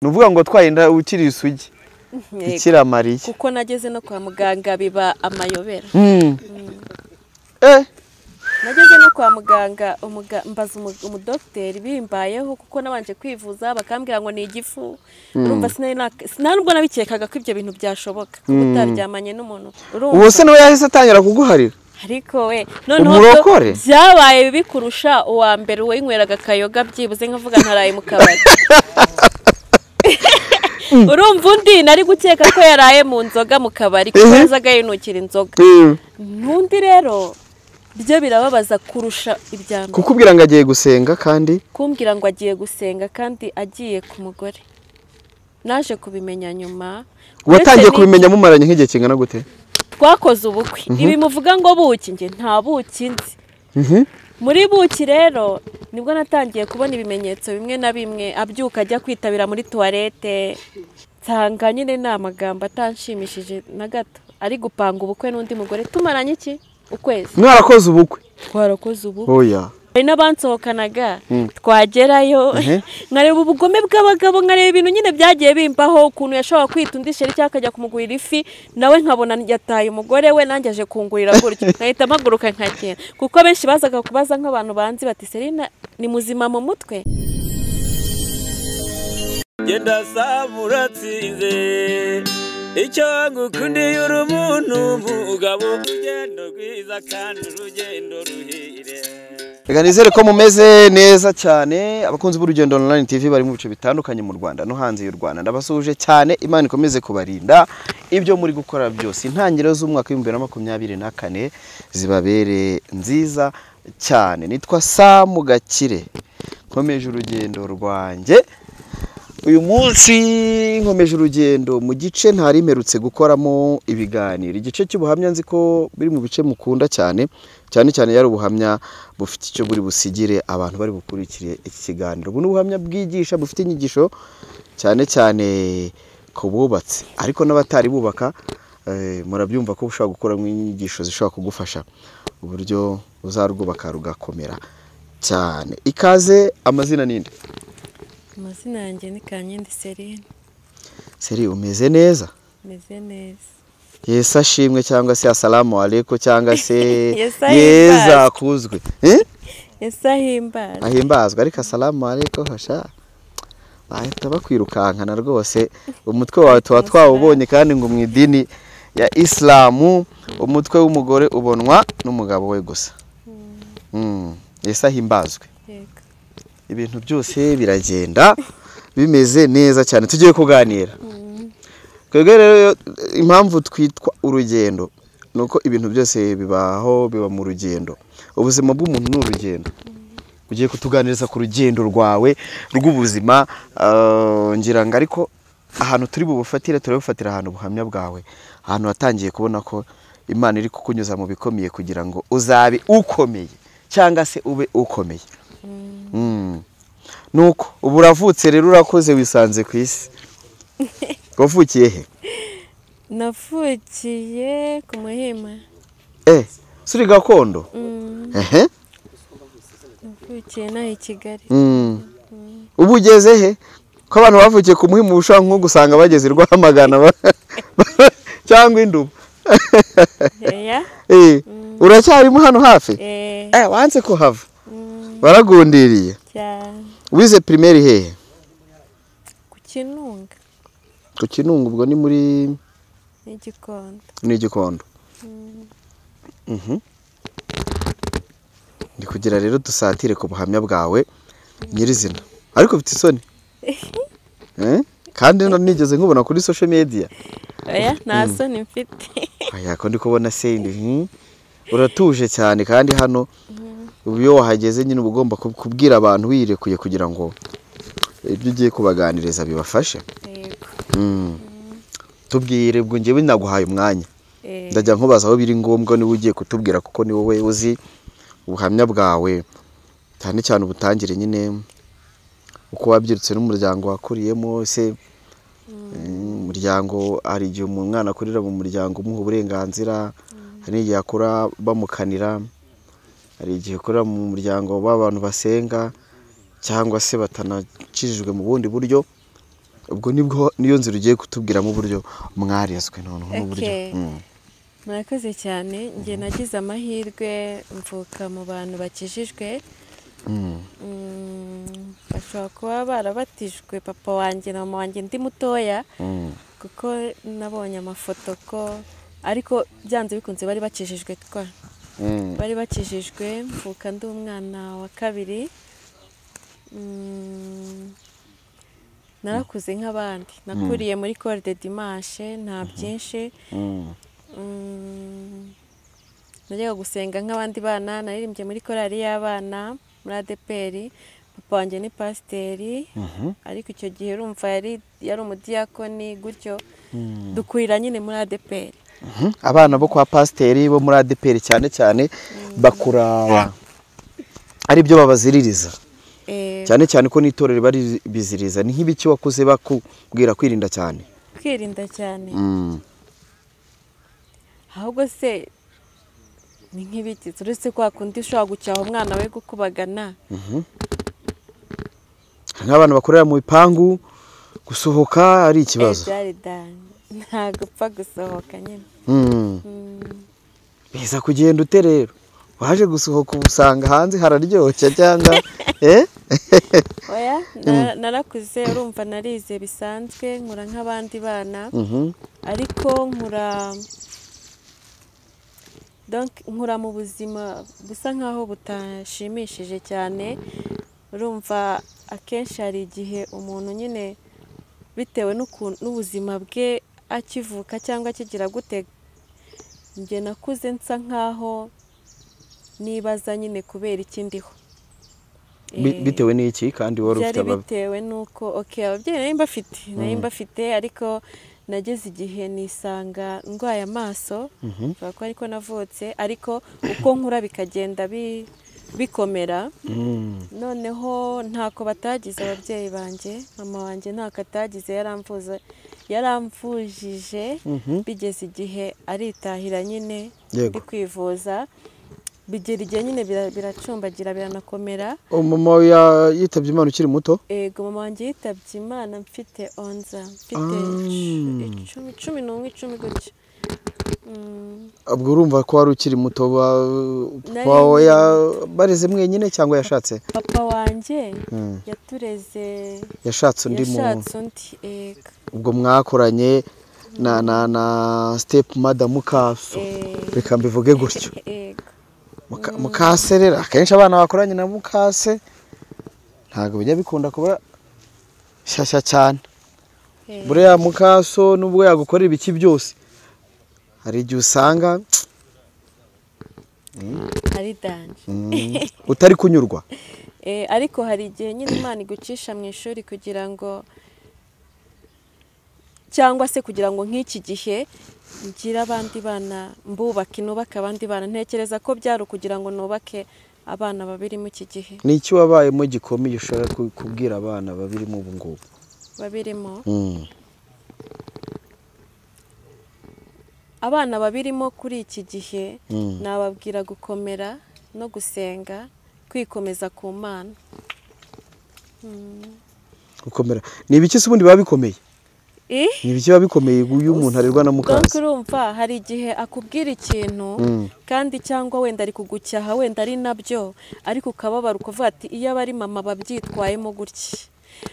Nuvuga ngo twaye inda ukiri isugi. Bikira Mariya. Kuko nageze no kwa muganga biba amayobera. Nageze no kwa muganga mbaza umudokiteri bimbayeho kuko nabanje kwivuza bakambwira ngo ni igifu. Urumva sinanubwo nabikekaga ko ibyo bintu byashoboka utaryamanye n'umuntu. Ubu se nawe yahise atangira kuguharira. Ariko we noneho byabaye bibi kurusha uwa mbere winyweraga kayoga byibuze nkavuga ntaraye mu kabari. Urumva undi nari gukeka ko yaraye mu nzoga mu kabari kuko yazaga yinukira inzoga. Nundi rero byo birababaza kurusha ibyambere. Kukubwira ngo agiye gusenga kandi kumbwira ngo agiye gusenga kandi agiye ku mugore. Naje kubimenya nyuma. Watangiye kubimenya mumaranye nk'igihe kingana gute? Twakoze ubukwe. Ibi muvuga ngo buki nge nta buki nzi. Muri buki rero nibwo natangiye kubona ibimenyetso bimwe na bimwe, abyuka ajya kwitabira muri toilette, nsanga nyine nta magambo atanshimishije na gato, ari gupanga ubukwe n'undi mugore tumaranye iki ukwezi. Mwarakoze ubukwe? Twarakoze ubukwe. Oya. Hari n'abansohokanaga twagerayo nkareba ubugome bw'abagabo, nkareba ibintu nyine byagiye bimbaho, ukuntu yashobora kwita undi sheri cyangwa akajya kumugurira ifi, nawe nkabona yataye umugore we nanjye aje kungurira gutyo, nkahita mpaguruka nkagenda. Kuko benshi bazaga kubaza nk'abantu banzi bati Serina ni muzima mu mutwe. Genda samuratsinze icyo ngukundiye uri umuntu mugabo, urugendo rwiza kandi urugendo ruhire. Reka nizere ko mumeze neza cyane abakunzi b'urugendo online TV bari mu bice bitandukanye mu Rwanda no hanze y'u Rwanda. Ndabasuhuje cyane, Imana ikomeze kubarinda ibyo muri gukora byose. Intangiriro z'umwaka w'ibihumbi bibiri na makumyabiri na kane zibabere nziza cyane. Nitwa Samu Gakire, nkomeje urugendo rwanjye. Uyu munsi nkomeje urugendo mu gice ntari mperutse gukoramo ibiganiro. Igice cy'ubuhamya nzi ko biri mu bice mukunda cyane, cyane cyane yari ubuhamya bufite icyo buri busigire abantu bari bukurikire iki kiganiro. Ubu ni ubuhamya bwigisha bufite inyigisho cyane cyane ku bubatse, ariko n'abatari bubaka murabyumva ko ushobora gukuramo inyigisho zishobora kugufasha uburyo uzarwubaka rugakomera cyane. Ikaze, amazina ninde? Amazina yanjye ni Kankindi Serine. Seri, umeze neza? Meze neza. Yesu ashimwe cyangwa se asalamu alaykum cyangwa se Yeza akuzwe. Yesu ahimbazwe. Ahimbazwe, ariko asalamu alaykum hasha. Bahita bakwirukankana rwose, umutwe wawe tuba twawubonye kandi ngo mu idini ya Islamu umutwe w'umugore ubonwa n'umugabo we gusa. Yesu ahimbazwe. Ibintu byose biragenda bimeze neza cyane. Tugiye kuganira. Twebwe rero impamvu twitwa urugendo nuko ibintu byose bibaho biba mu rugendo. Ubuzima bw'umuntu ni urugendo. Ugiye kutuganiriza ku rugendo rwawe rw'ubuzima, ngira ngo ariko ahantu turi bubufatire turabufatira ahantu buhamya bwawe, ahantu watangiye kubona ko Imana iri kukunyuza mu bikomeye kugira ngo uzabe ukomeye cyangwa se ube ukomeye. Nuko ubu uravutse rero urakoze wisanze ku isi. Wavukiye he? Navukiye ku Muhima. Suri gakondo? Navukiye naho i Kigali. Ubu ugeze he? Ko abantu bavukiye ku Muhima ushobora nko gusanga bageze Rwamagana cyangwa Induba. Uracyarimo hano hafi? Wanze kuhava. Baragundiriye. Wize primaire hehe? Ku Kinunga. Ku Kinunga ubwo ni muri Gikondo. Ni Gikondo. Ndi kugira rero dusatire ku buhamya bwawe nyirizina. Ariko bifite isoni. Kandi nigeze nkubona kuri social media. Oya, nta soni mfite. Oya, ko ndi kubona se uratuje cyane kandi hano ubu wahageze nyine uba ugomba kubwira abantu wirekuye kugira ngo ibyo ugiye kubaganiriza bibafashe. Tubwire ubwo ngewe naguhaye umwanya. Ndajya nkubaza aho biri ngombwa niba ugiye kutubwira kuko ni wowe uzi ubuhamya bwawe cyane cyane ubutangire nyine uko wabyirutse n'umuryango wakuriyemo. Se umuryango hari igihe umwana akurira mu muryango umuha uburenganzira, hari igihe akura bamukanira, hari igihe akurira mu muryango w'abantu basenga cyangwa se batanakijijwe mu bundi buryo. Ubwo nibwo niyo nzira ugiye kutubwiramo uburyo mwarezwe noneho n'uburyo. Murakoze cyane. Njye nagize amahirwe mvuka mu bantu bakijijwe. Bashobora kuba barabatijwe papa wanjye na mama wanjye ndi mutoya, kuko nabonye amafoto ko ariko byanze bikunze bari bakijijwe twa. Bari bakijijwe, mvuka ndi umwana wa kabiri. Narakuze nk'abandi, nakuriye muri Col de Dimanche, nta byinshi. Najyaga gusenga nk'abandi bana, naririmbye muri korali y'abana muri ADPR. Papa wanjye ni pasiteri, ariko icyo gihe urumva yari umudiyakoni gutyo, dukurira nyine muri ADPR. Abana bo kwa pasiteri bo muri ADPR cyane cyane bakura ari byo babaziririza. Cyane cyane ko n'itorero bari biziriza. Ni nk'ibiki wakuze bakubwira kwirinda cyane? Kwirinda cyane. Ahubwo se ni nk'ibiki uretse kwa kundi ushobora gucyaha umwana we gukubagana. Nk'abantu bakorera mu bipangu gusohoka ari ikibazo. Ntabwo upfa gusohoka nyine. Biza kugenda ute rero? Waje gusohoka ubusanga hanze hararyoshye cyangwa Oya, narakuze urumva narize bisanzwe, nkura nk'abandi bana. Ariko nkura mu buzima busa nkaho butashimishije cyane. Urumva akenshi hari igihe umuntu nyine bitewe n'ubuzima bwe akivuka cyangwa akigira gute, njye nakuze nsa nkaho nibaza nyine kubera ikindiho. Bitewe n'iki kandi wari ufite ababyeyi? Bitewe nuko ababyeyi nari mbafite ariko nageze igihe nisanga ndwaye amaso, mvuga ko ariko navutse, ariko uko nkura bikagenda bikomera. Noneho ntako batagize ababyeyi banjye, mama wanjye ntako atagize, yaramvujije bigeze igihe aritahira nyine ndi kwivuza, bigera igihe nyine biracumbagira biranakomera. Mama yitabye Imana ukiri muto? Ego, mama wanjye yitabye Imana mfite 11, mfite 10, 11 gutyo. Ubwo urumva ko wari ukiri muto, bareze mwenyine cyangwa yashatse? Papa wanjye yatureze, yashatse undi ego. Ubwo mwakoranye na step mother mukaso, reka mbivuge gutyo. Mukase rero akenshi abana bakoranye na mukase ntabwo bijya bikunda kuba shyashya cyane. Buriya mukaso nubwo yagukorera ibiki byose, hari igihe usanga ari danje utari kunyurwa. Ariko hari igihe nyine Imana igucisha mu ishuri kugira ngo, cyangwa se kugira ngo nk'iki gihe ngira abandi bana mbubake, nubake abandi bana. Ntekereza ko byari kugira ngo nubake abana babiri mu iki gihe. Ni iki wabayemo gikomeye ushobora kubwira abana babirimo ubu ngubu? Babirimo? Abana babirimo kuri iki gihe nababwira gukomera no gusenga, kwikomeza ku Mana. Gukomera. Ni ibiki se ubundi biba bikomeye? Ni ibiki biba bikomeye uyu muntu arerwa na mukase? Urumva hari igihe akubwira ikintu kandi cyangwa wenda ari kugucyaha, wenda ari nabyo, ariko ukababara ukavuga ati iyo abari mama babyitwayemo gutya.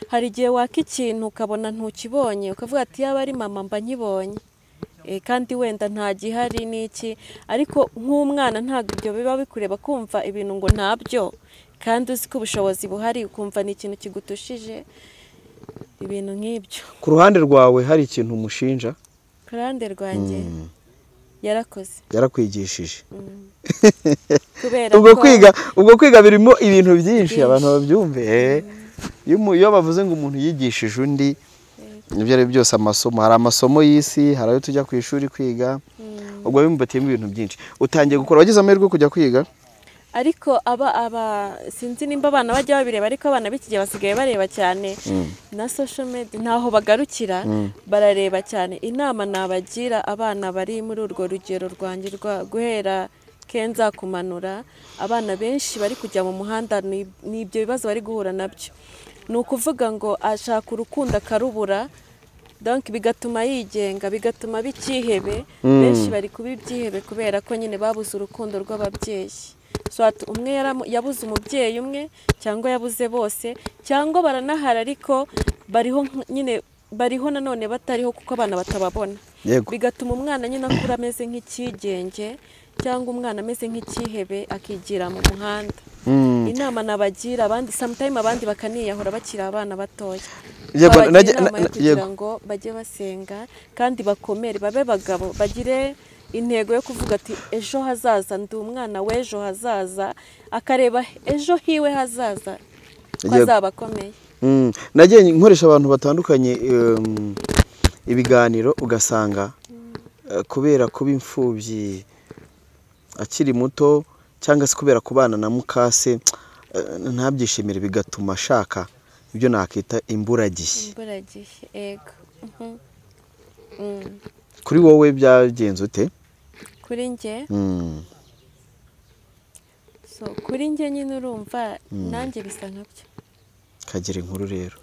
Hari igihe waka ikintu ukabona ntukibonye, ukavuga ati iyo abari mama mba nkibonye. Kandi wenda nta gihari n'iki, ariko nk'umwana ntabwo ibyo biba bikureba, kumva ibintu ngo ntabyo kandi uzi ko ubushobozi buhari, ukumva ni ikintu kigutushije, ibintu nk'ibyo. Ku ruhande rwawe hari ikintu umushinja? Ku ruhande rwanjye yarakoze, yarakwigishije. Kubera ubwo kwiga birimo ibintu byinshi abantu babyumve. Iyo bavuze ngo umuntu yigishije undi, ibyo ari byose amasomo, hari amasomo y'isi, hari ayo tujya ku ishuri kwiga, ubwo bimbatiyemo ibintu byinshi. Utangiye gukora, wagize amahirwe kujya kwiga? Ariko aba sinzi nimba abana bajya babireba, ariko abana b'iki gihe basigaye bareba cyane na social media, ntaho bagarukira, barareba cyane. Inama nabagira abana bari muri urwo rugero rwanjye rwa guhera kenza kumanura, abana benshi bari kujya mu muhanda n'ibyo bibazo bari guhura nabyo. Ni ukuvuga ngo ashaka urukundo akarubura, donc bigatuma yigenga, bigatuma bikihebe. Benshi bari kuba ibyihebe kubera ko nyine babuze urukundo rw'ababyeyi. So umwe yabuze umubyeyi umwe cyangwa yabuze bose, cyangwa baranahara ariko bariho nyine, bariho nanone batariho kuko abana batababona. Bigatuma umwana nyine akura ameze nk'ikigenge cyangwa umwana ameze nk'ikihebe akigira mu muhanda. Inama nabagira abandi, sometime abandi bakaniyahura bakiri abana batoya. Inama yo kugira ngo bajye basenga kandi bakomere, babe bagabo, bagire intego yo kuvuga ati ejo hazaza ndi umwana w'ejo hazaza, akareba ejo hiwe hazaza ko azaba akomeye. Nagiye nkoresha abantu batandukanye ibiganiro, ugasanga kubera kuba imfubyi akiri muto cyangwa se kubera kubana na mukase ntabyishimire, bigatuma ashaka ibyo nakita imburagihe. Imburagihe, ego. Kuri wowe byagenze ute? Kuri njye? So kuri njye nyine urumva nanjye bisa nkabyo. Kagira inkuru rero.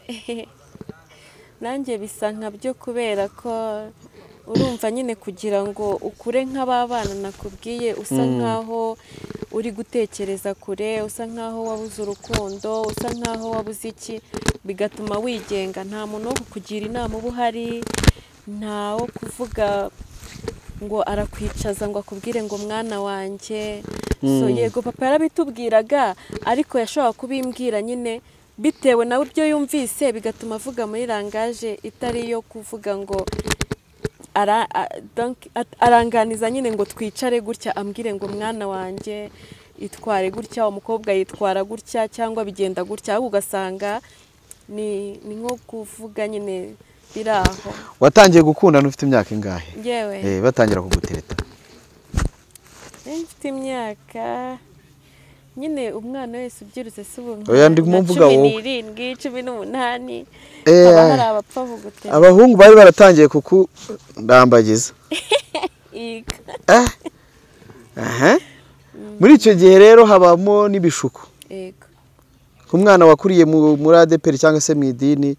Nanjye bisa nkabyo kubera ko urumva nyine kugira ngo ukure nk'ababana nakubwiye, usa nkaho uri gutekereza kure, usa nkaho wabuze urukundo, usa nkaho wabuze iki, bigatuma wigenga. Nta muntu wo kukugira inama uba uhari, nta wo kuvuga ngo arakwicaza ngo akubwire ngo mwana wanjye. So yego papa yarabitubwiraga, ariko yashobora kubimbwira nyine bitewe nawe ibyo yumvise, bigatuma avuga muri langage itari yo kuvuga ngo aranganiza nyine ngo twicare gutya, ambwire ngo mwana wanjye itware gutya, umukobwa yitwara gutya cyangwa bigenda gutya, ahubwo ugasanga ni nko kuvuga nyine biraho. Watangiye gukundana ufite imyaka ingahe? Yewe. Batangira kugutereta? Mfite imyaka nyine umwana wese ubyirutse si ubu Oya, ndimo mvuga wowe. 17, 18, haba hari abapfa bugutera. Abahungu bari baratangiye kukundambagiza. Muri icyo gihe rero habamo n'ibishuko. Yego. Ku mwana wakuriye muri ADEPR cyangwa se mu idini,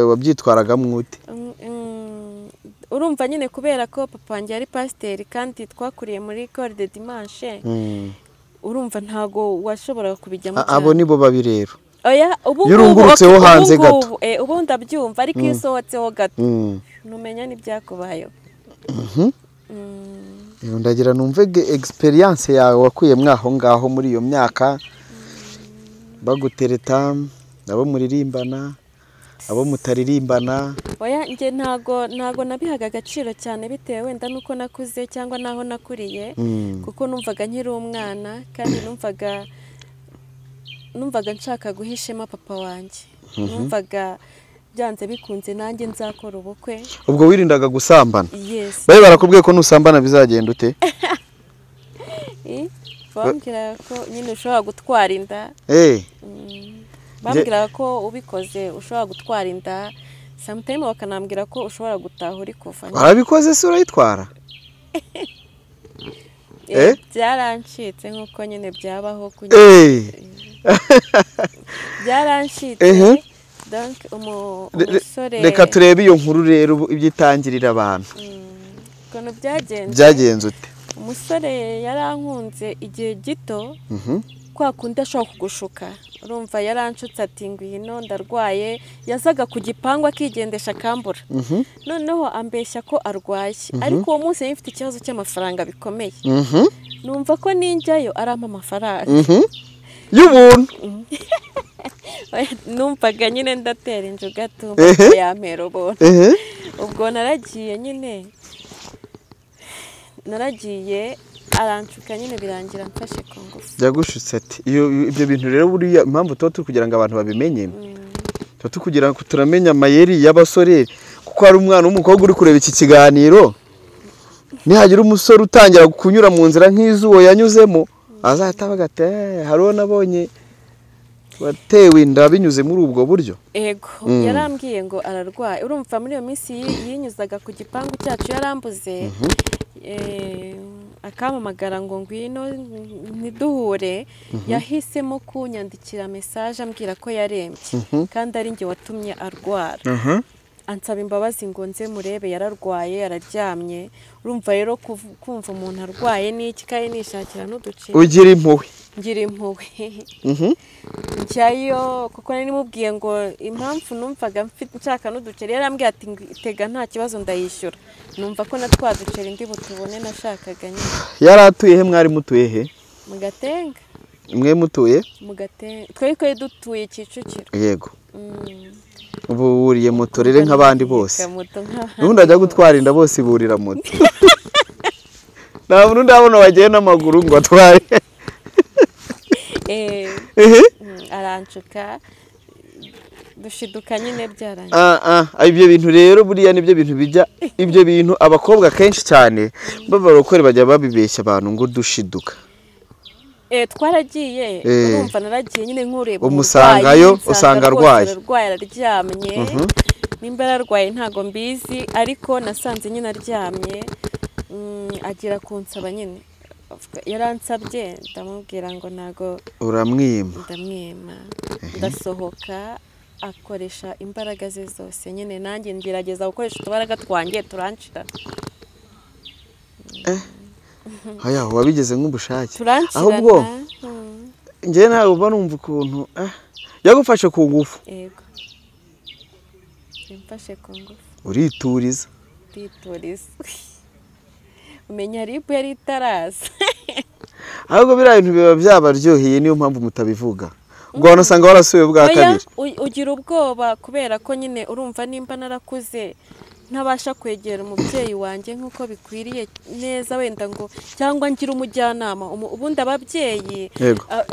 wabyitwaragamo ute? Urumva nyine kubera ko papa wanjye yari pasiteri kandi twakuriye muri École de Dimanche, urumva ntago washoboraga kubijyamo cyane. Abo nibo babi rero. Oya, ubu yurungurutseho hanze gato. Ubu ndabyumva, ariko iyo usohotseho gato numenya n'ibyakubayeho. Ndagira numve experience yawe wakuye mwaho ngaho muri iyo myaka, bagutereta, abo muririmbana, abo mutaririmbana. Oya, njye ntago nabihaga agaciro cyane bitewe wenda nuko nakuze cyangwa naho nakuriye, kuko numvaga nkiri umwana kandi numvaga nshaka guhishema papa wanjye. Numvaga byanze bikunze nanjye nzakora ubukwe. Ubwo wirindaga gusambana? Yes. Bari barakubwiye ko nusambana bizagenda ute? Bambwira ko nyine ushobora gutwara inda. Bambwira ko ubikoze ushobora gutwara inda. Sometime bakanambwira ko ushobora gutaha uri kuva. Warabikoze se urayitwara? Byarancitse nkuko nyine byabaho kunyine. Byarancitse. Donc umusore, reka turebe iyo nkuru rero ibyitangirira abantu. Ukuntu byagenze. Byagenze ute? Umusore yarankunze igihe gito, kwa kundi ashobora kugushuka. Urumva yaranshutse ati ngwino ndarwaye, yazaga ku gipangu akigendesha akambura. Noneho ambeshya ko arwaye, ariko uwo munsi yari mfite ikibazo cy'amafaranga bikomeye. Numva ko ninjyayo arampa amafaranga y'ubuntu. Numvaga nyine ndatera injuga tumva yampera ubuntu. Ubwo naragiye nyine, naragiye aranshuka nyine birangira mfashe ku ngufu. Yagushutse ati ibyo bintu rero buriya impamvu tuba turi kugira ngo abantu babimenye, tuba turi kugira ngo turamenya amayeri y'abasore, kuko hari umwana w'umukobwa uri kureba iki kiganiro, nihagira umusore utangira kunyura mu nzira nk'izuwo yanyuzemo, azahita avuga ati hariho nabonye watewe inda binyuze muri ubwo buryo. Ego, yarambwiye ngo ararwaye. Urumva muri iyo minsi yinyuzaga ku gipangu cyacu yarambuze. Akampamagara ngo ngwino ntiduhure, yahisemo kunyandikira message ambwira ko yarembye kandi ari njye watumye arwara. Ansaba imbabazi ngo nze murebe, yararwaye araryamye. Urumva rero kumva umuntu arwaye n'iki kandi nishakira n'uduce. Ugira impuhwe. Ngira impuhwe. Njyayo kuko nari nimubwiye ngo impamvu numvaga nshaka n'uduceri, yarambwiye ati tega nta kibazo ndayishyura. Numva ko na twa duceri ndi butubone nashakaga nyine. Yaratuye he? Mwari mutuye he? Mu Gatenga. Mwe mutuye? Mu Gatenga. Twari dutuye Kicukiro. Yego. Ubu wuriye moto rero nk'abandi bose. Nubundi ajya gutwara inda bose burira moto. Nta muntu ndabona wagiye n'amaguru ngo atware. Arancuka dushiduka nyine byarangiye. Ibyo bintu rero buriya nibyo bintu bijya, ibyo bintu abakobwa kenshi cyane babarokore bajya babibeshya abantu ngo dushiduka. Twaragiye urumva naragiye nyine nkureba umusangayo usanga arwaye araryamye. Nimba ararwaye ntago mbizi, ariko nasanze nyine aryamye. Agira kunsaba nyine, yaransabye ndamubwira ngo ntago. Uramwima? Ndamwima, ndasohoka. Akoresha imbaraga ze zose nyine, nanjye ngerageza gukoresha utubaraga twanjye turanshira. Haya wabigeze nk'ubushake. Ahubwo njye ntabwo mba numva ukuntu yagufashe ku ngufu. Yego, yamfashe ku ngufu. Urituriza? Ndituriza. Umenya ribu yari itaraza. Ahubwo biriya bintu biba byabaryoheye, niyo mpamvu mutabivuga. Ubwo abantu usanga warasubiye bwa kabiri. Ugira ubwoba kubera ko nyine urumva nimba narakuze ntabasha kwegera umubyeyi wanjye nk'uko bikwiriye neza, wenda ngo cyangwa ngira umujyanama. Ubundi ababyeyi,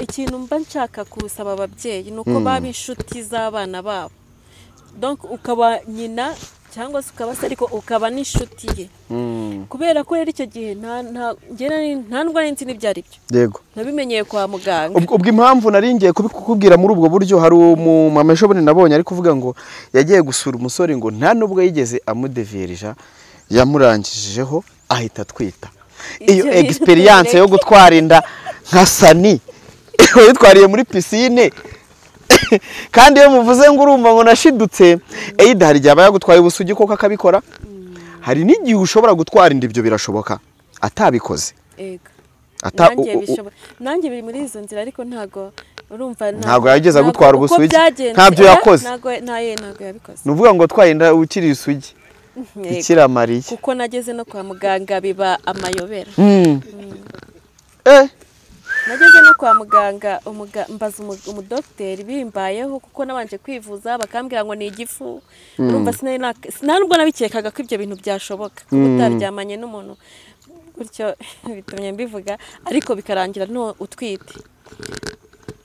ikintu mba nshaka kusaba ababyeyi nuko baba inshuti z'abana babo. Donc ukaba nyina cyangwa se ukaba se, ariko ukaba n'inshuti ye. Kubera ko rero icyo gihe nta nubwo nari nzi n'ibyo ari byo. Yego. Nabimenyeye kwa muganga. Ubwo impamvu nari ngiye kubikubwira muri ubwo buryo, hari umumama ejo bundi nabonye ari kuvuga ngo yagiye gusura umusore ngo nta nubwo yigeze amudeverija, yamurangijeho ahita atwita. Iyo experience yo gutwara inda nka Sani wayitwariye muri piscine, kandi iyo muvuze ngo urumva ngo nashidutse, either hari igihe aba yagutwaye ubusugi koko akabikora, hari n'igihe ushobora gutwara inda, ibyo birashoboka atabikoze. Yego. Nanjye biri muri izo nzira, ariko ntago urumva ntago yageze agutwara ubusugi, ntabyo yakoze. Ntago yabikoze. Nuvuga ngo twaye inda ukiri isugi Bikira Mariya. Kuko nageze no kwa muganga biba amayobera. Nageze no kwa muganga mbaza umudokiteri bimbayeho, kuko nabanje kwivuza bakambwira ngo ni igifu. Urumva sinanubwo nabikekaga ko ibyo bintu byashoboka, utaryamanye n'umuntu gutyo bitumye mbivuga, ariko bikarangira no utwite.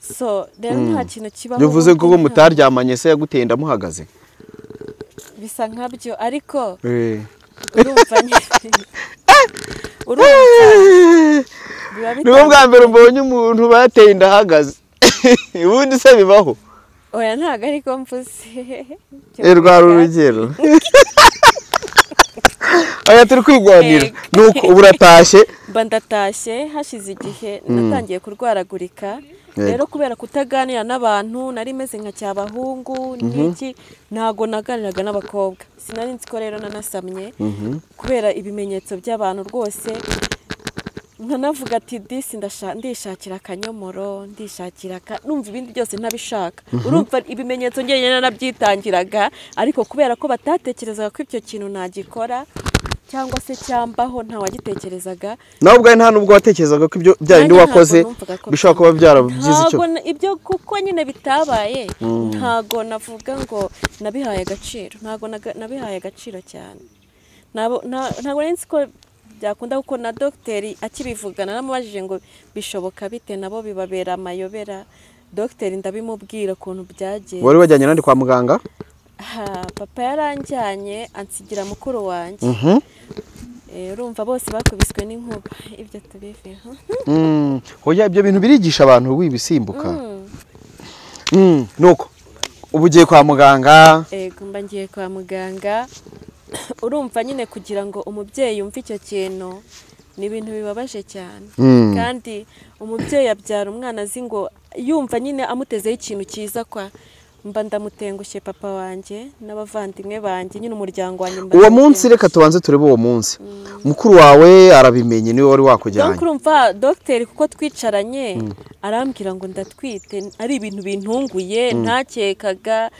So rero nta kintu kibaho. Bivuze ko mutaryamanye se yaguteye ndamuhagaze? Bisa nkabyo, ariko urumva nibo bwa mbere mbonye umuntu bateye inda ahagaze. Ubundi se bibaho? Oya ntago ariko mvuze. Rwari urugero. Oya turi kwiganira. Nuko ubu uratashye? Mba ndatashye, hashize igihe natangiye kurwaragurika. Rero kubera kutaganira n'abantu nari meze nka cyabahungu n'iki, ntago naganiraga n'abakobwa. Sinari nzi ko rero nanasamye kubera ibimenyetso by'abantu rwose. Nkanavuga ati disi ndishakira akanyomoro, ndishakira numva ibindi byose ntabishaka. Urumva ibimenyetso njyenyine narabyitangiraga, ariko kubera ko batatekerezaga ko ibyo kintu nagikora cyangwa se cyambaho ntawagitekerezaga. Nawe ubwawe nta nubwo watekerezaga ko ibyo byarindi wakoze bishobora kuba byarabigize icyo? Ibyo kuko nyine bitabaye, ntago navuga ngo nabihaye agaciro, ntago nabihaye agaciro cyane. Ntago nari nzi ko byakunda, kuko na dogiteri akibivugana namubajije ngo bishoboka bite, nabo bibabera amayobera. Dogiteri ndabimubwira ukuntu byagenze. Wari wajyanye nande kwa muganga? Papa yaranjyanye ansigira mukuru wanjye. Urumva bose bakubiswe n'inkuba, ibyo tubiveho. Hoya ibyo bintu birigisha abantu wibisimbuka. Nuko ubu ugiye kwa muganga? Yego, mba ngiye kwa muganga. Urumva nyine kugira ngo umubyeyi yumve icyo kintu Ni ibintu bibabaje cyane. Kandi umubyeyi abyara umwana azi ngo yumva nyine amutezeho ikintu cyiza, kwa mba ndamutengushye papa wanjye n'abavandimwe banjye, nyine umuryango wanjye. Uwo munsi reka tubanze turebe uwo munsi. Mukuru wawe arabimenye, niwe wari wakujyanye. Donc urumva dogiteri kuko twicaranye arambwira ngo ndatwite, ari ibintu bintunguye ntakekaga,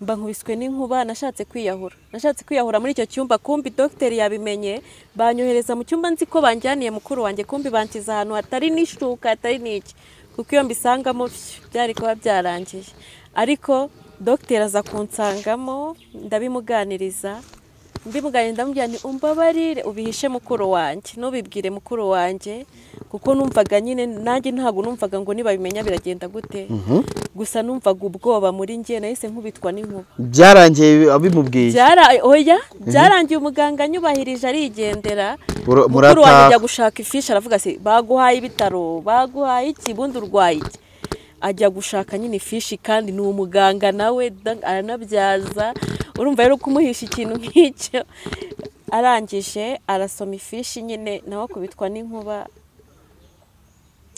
mba nkubiswe n'inkuba, nashatse kwiyahura. Nashatse kwiyahura muri icyo cyumba, kumbi dogiteri yabimenye, banyohereza mu cyumba nzi ko banjyaniye mukuru wanjye, kumbi bankiza ahantu hatari n'ishuka, hatari n'iki, kuko iyo mbisangamo byari kuba byarangiye. Ariko dogiteri aza kunsangamo, ndabimuganiriza, ndamubwira nti umbabarire ubihishe mukuru wanjye, ntubibwire mukuru wanjye, kuko numvaga nyine nanjye ntabwo numvaga ngo nibabimenya biragenda gute. Gusa numvaga ubwoba muri njye, nahise nkubitwa n'inkuba. Byarangiye abimubwiye? Oya, byarangiye umuganga anyubahirije arigendera. Mukuru wanjye ajya gushaka ifishi, aravuga ati baguhaye ibitaro, baguhaye iki, bundi urwaye iki. Ajya gushaka nyine ifishi, kandi ni umuganga nawe aranabyaza, urumva rero kumuhisha ikintu nk'icyo. Arangije arasoma ifishi nyine, nawe akubitwa n'inkuba,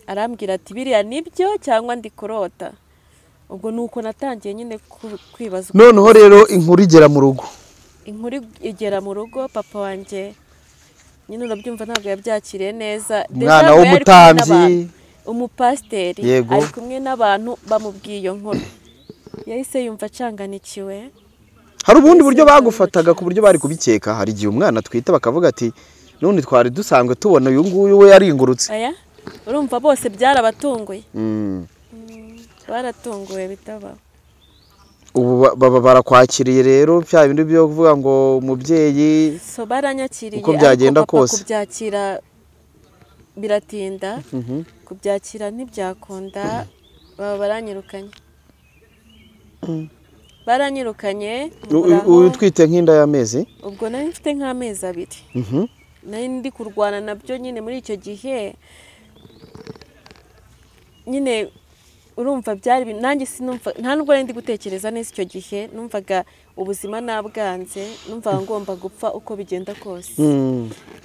arambwira ati biriya nibyo cyangwa ndi kurota. Ubwo nuko natangiye nyine kwibaza. Noneho rero inkuru igera mu rugo. Inkuru igera mu rugo, papa wanjye nyine urabyumva ntabwo yabyakiriye neza. Umwana w'umutambyi, umupasiteri, ari kumwe n'abantu bamubwiye iyo nkuru, yahise yumva acanganikiwe. Hari ubundi buryo bagufataga ku buryo bari kubikeka? Hari igihe umwana atwite bakavuga ati none twari dusanzwe tubona uyu nguyu we yaringurutse. Aya, urumva bose byarabatunguye. Baratunguwe bitaba. Ubu baba barakwakiriye rero bya bindi byo kuvuga ngo umubyeyi, so baranyakiriye, uko byagenda kose kubyakira biratinda, kubyakira ntibyakunda, baba baranyirukanye. Baranyirukanye. Uyu twite nk'inda y'amezi? Ubwo nari mfite nk'amezi 2. Nari ndi kurwana nabyo nyine muri icyo gihe. Nyine urumva byari nanjye sinumva, nta nubwo nari ndi gutekereza neza icyo gihe, numvaga ubuzima nabwanze, numvaga ngomba gupfa uko bigenda kose.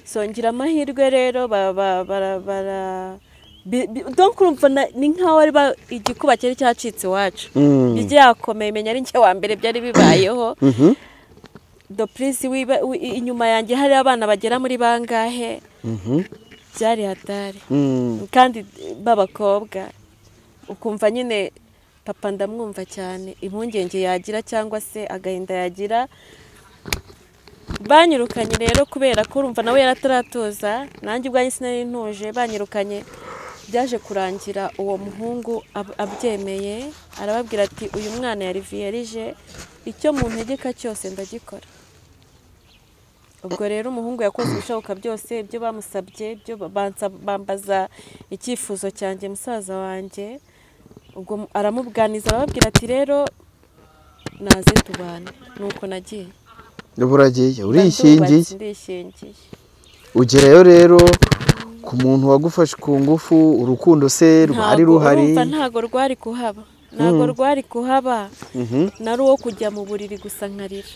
So ngira amahirwe rero bara donc urumva ni nkaho ari igikuba cyari cyacitse iwacu, byakomeye, menya ari njye wa mbere byari bibayeho. Do please inyuma yanjye hari abana bagera muri bangahe, byari hatari, kandi b'abakobwa. Ukumva nyine papa ndamwumva cyane, impungenge yagira cyangwa se agahinda yagira. Banyirukanye rero kubera ko urumva nawe yarataratoza, nanjye ubwanjye sinari ntuje, banyirukanye. Byaje kurangira uwo muhungu abyemeye, arababwira ati uyu mwana yari vierge, icyo muntegeka cyose ndagikora. Ubwo rero umuhungu yakoze ibishoboka byose, ibyo bamusabye, ibyo bambaza icyifuzo cyanjye musaza wanjye, ubwo aramubganiza arababwira ati rero naze tubane. Nuko nagiye. Uragiye urishingiye? Ndishingiye. Ugerayo rero ku muntu wagufashe ku ngufu, urukundo se rwari ruhari? Ntago rwari kuhaba, ntago rwari kuhaba. Nari uwo kujya mu buriri gusa nkarira,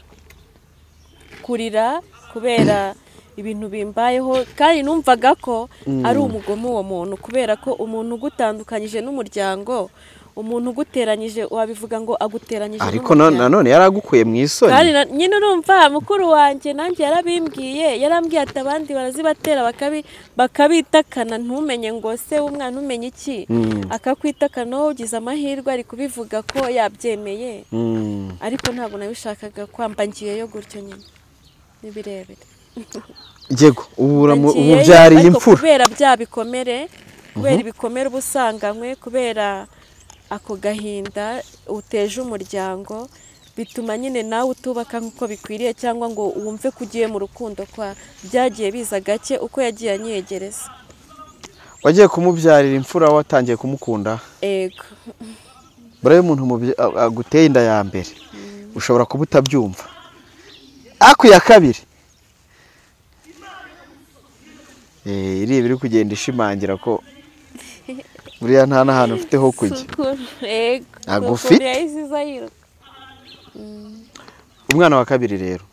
kurira kubera ibintu bimbayeho, kandi numvaga ko ari umugome uwo muntu, kubera ko umuntu ugutandukanyije n'umuryango, umuntu uguteranyije, wabivuga ngo aguteranyije. Ariko nanone yaragukuye mu isoni. Kandi nyine urumva mukuru wanjye nanjye yarabimbwiye, yarambwiye ati abandi barazibatera bakabitakana, ntumenye ngo se w'umwana umenye iki, akakwitakana, wowe ugize amahirwe ari kubivuga ko yabyemeye. Ariko ntabwo nabishakaga kwamba ngiyeyo gutyo nyine nibirebere. Yego, ubu byariye imfura. Kubera bya bikomere, kubera ibikomere ubusanganywe, kubera ako gahinda uteje umuryango, bituma nyine nawe utubaka nkuko bikwiriye, cyangwa ngo wumve ko ugiye mu rukundo, kwa byagiye biza gake uko yagiye anyegereza. Wagiye kumubyarira imfura watangiye kumukunda? Ego. Buriya umuntu aguteye inda ya mbere ushobora kuba utabyumva, ariko iya kabiri iri biri kugenda ishimangira ko buriya nta n'ahantu ufite ho kujya. Ntabwo ufite. Umwana wa kabiri rero.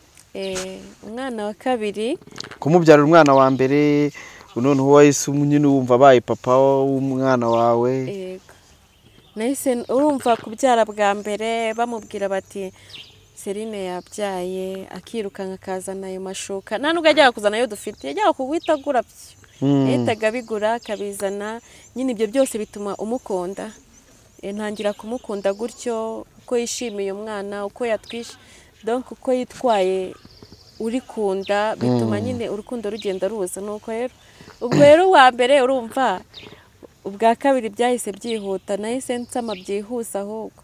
Umwana wa kabiri. Kumubyarira umwana wa mbere Noneho wahise nyine wumva abaye papa w'umwana wawe. Yego, nahise urumva kubyara bwa mbere bamubwira bati Serine yabyaye, akirukanka akazana ayo mashuka. Nta nubwo yajyaga kuzana ayo dufite, yajyaga kuguhita agura byo, yahitaga abigura akabizana nyine. Ibyo byose bituma umukunda. Ntangira kumukunda gutyo, uko yishimiye umwana, uko yatwishe, donc uko yitwaye urikunda, bituma nyine urukundo rugenda ruza. Nuko rero ubwo rero uwa mbere urumva, ubwa kabiri byahise byihuta, nahise nsama byihuse ahubwo.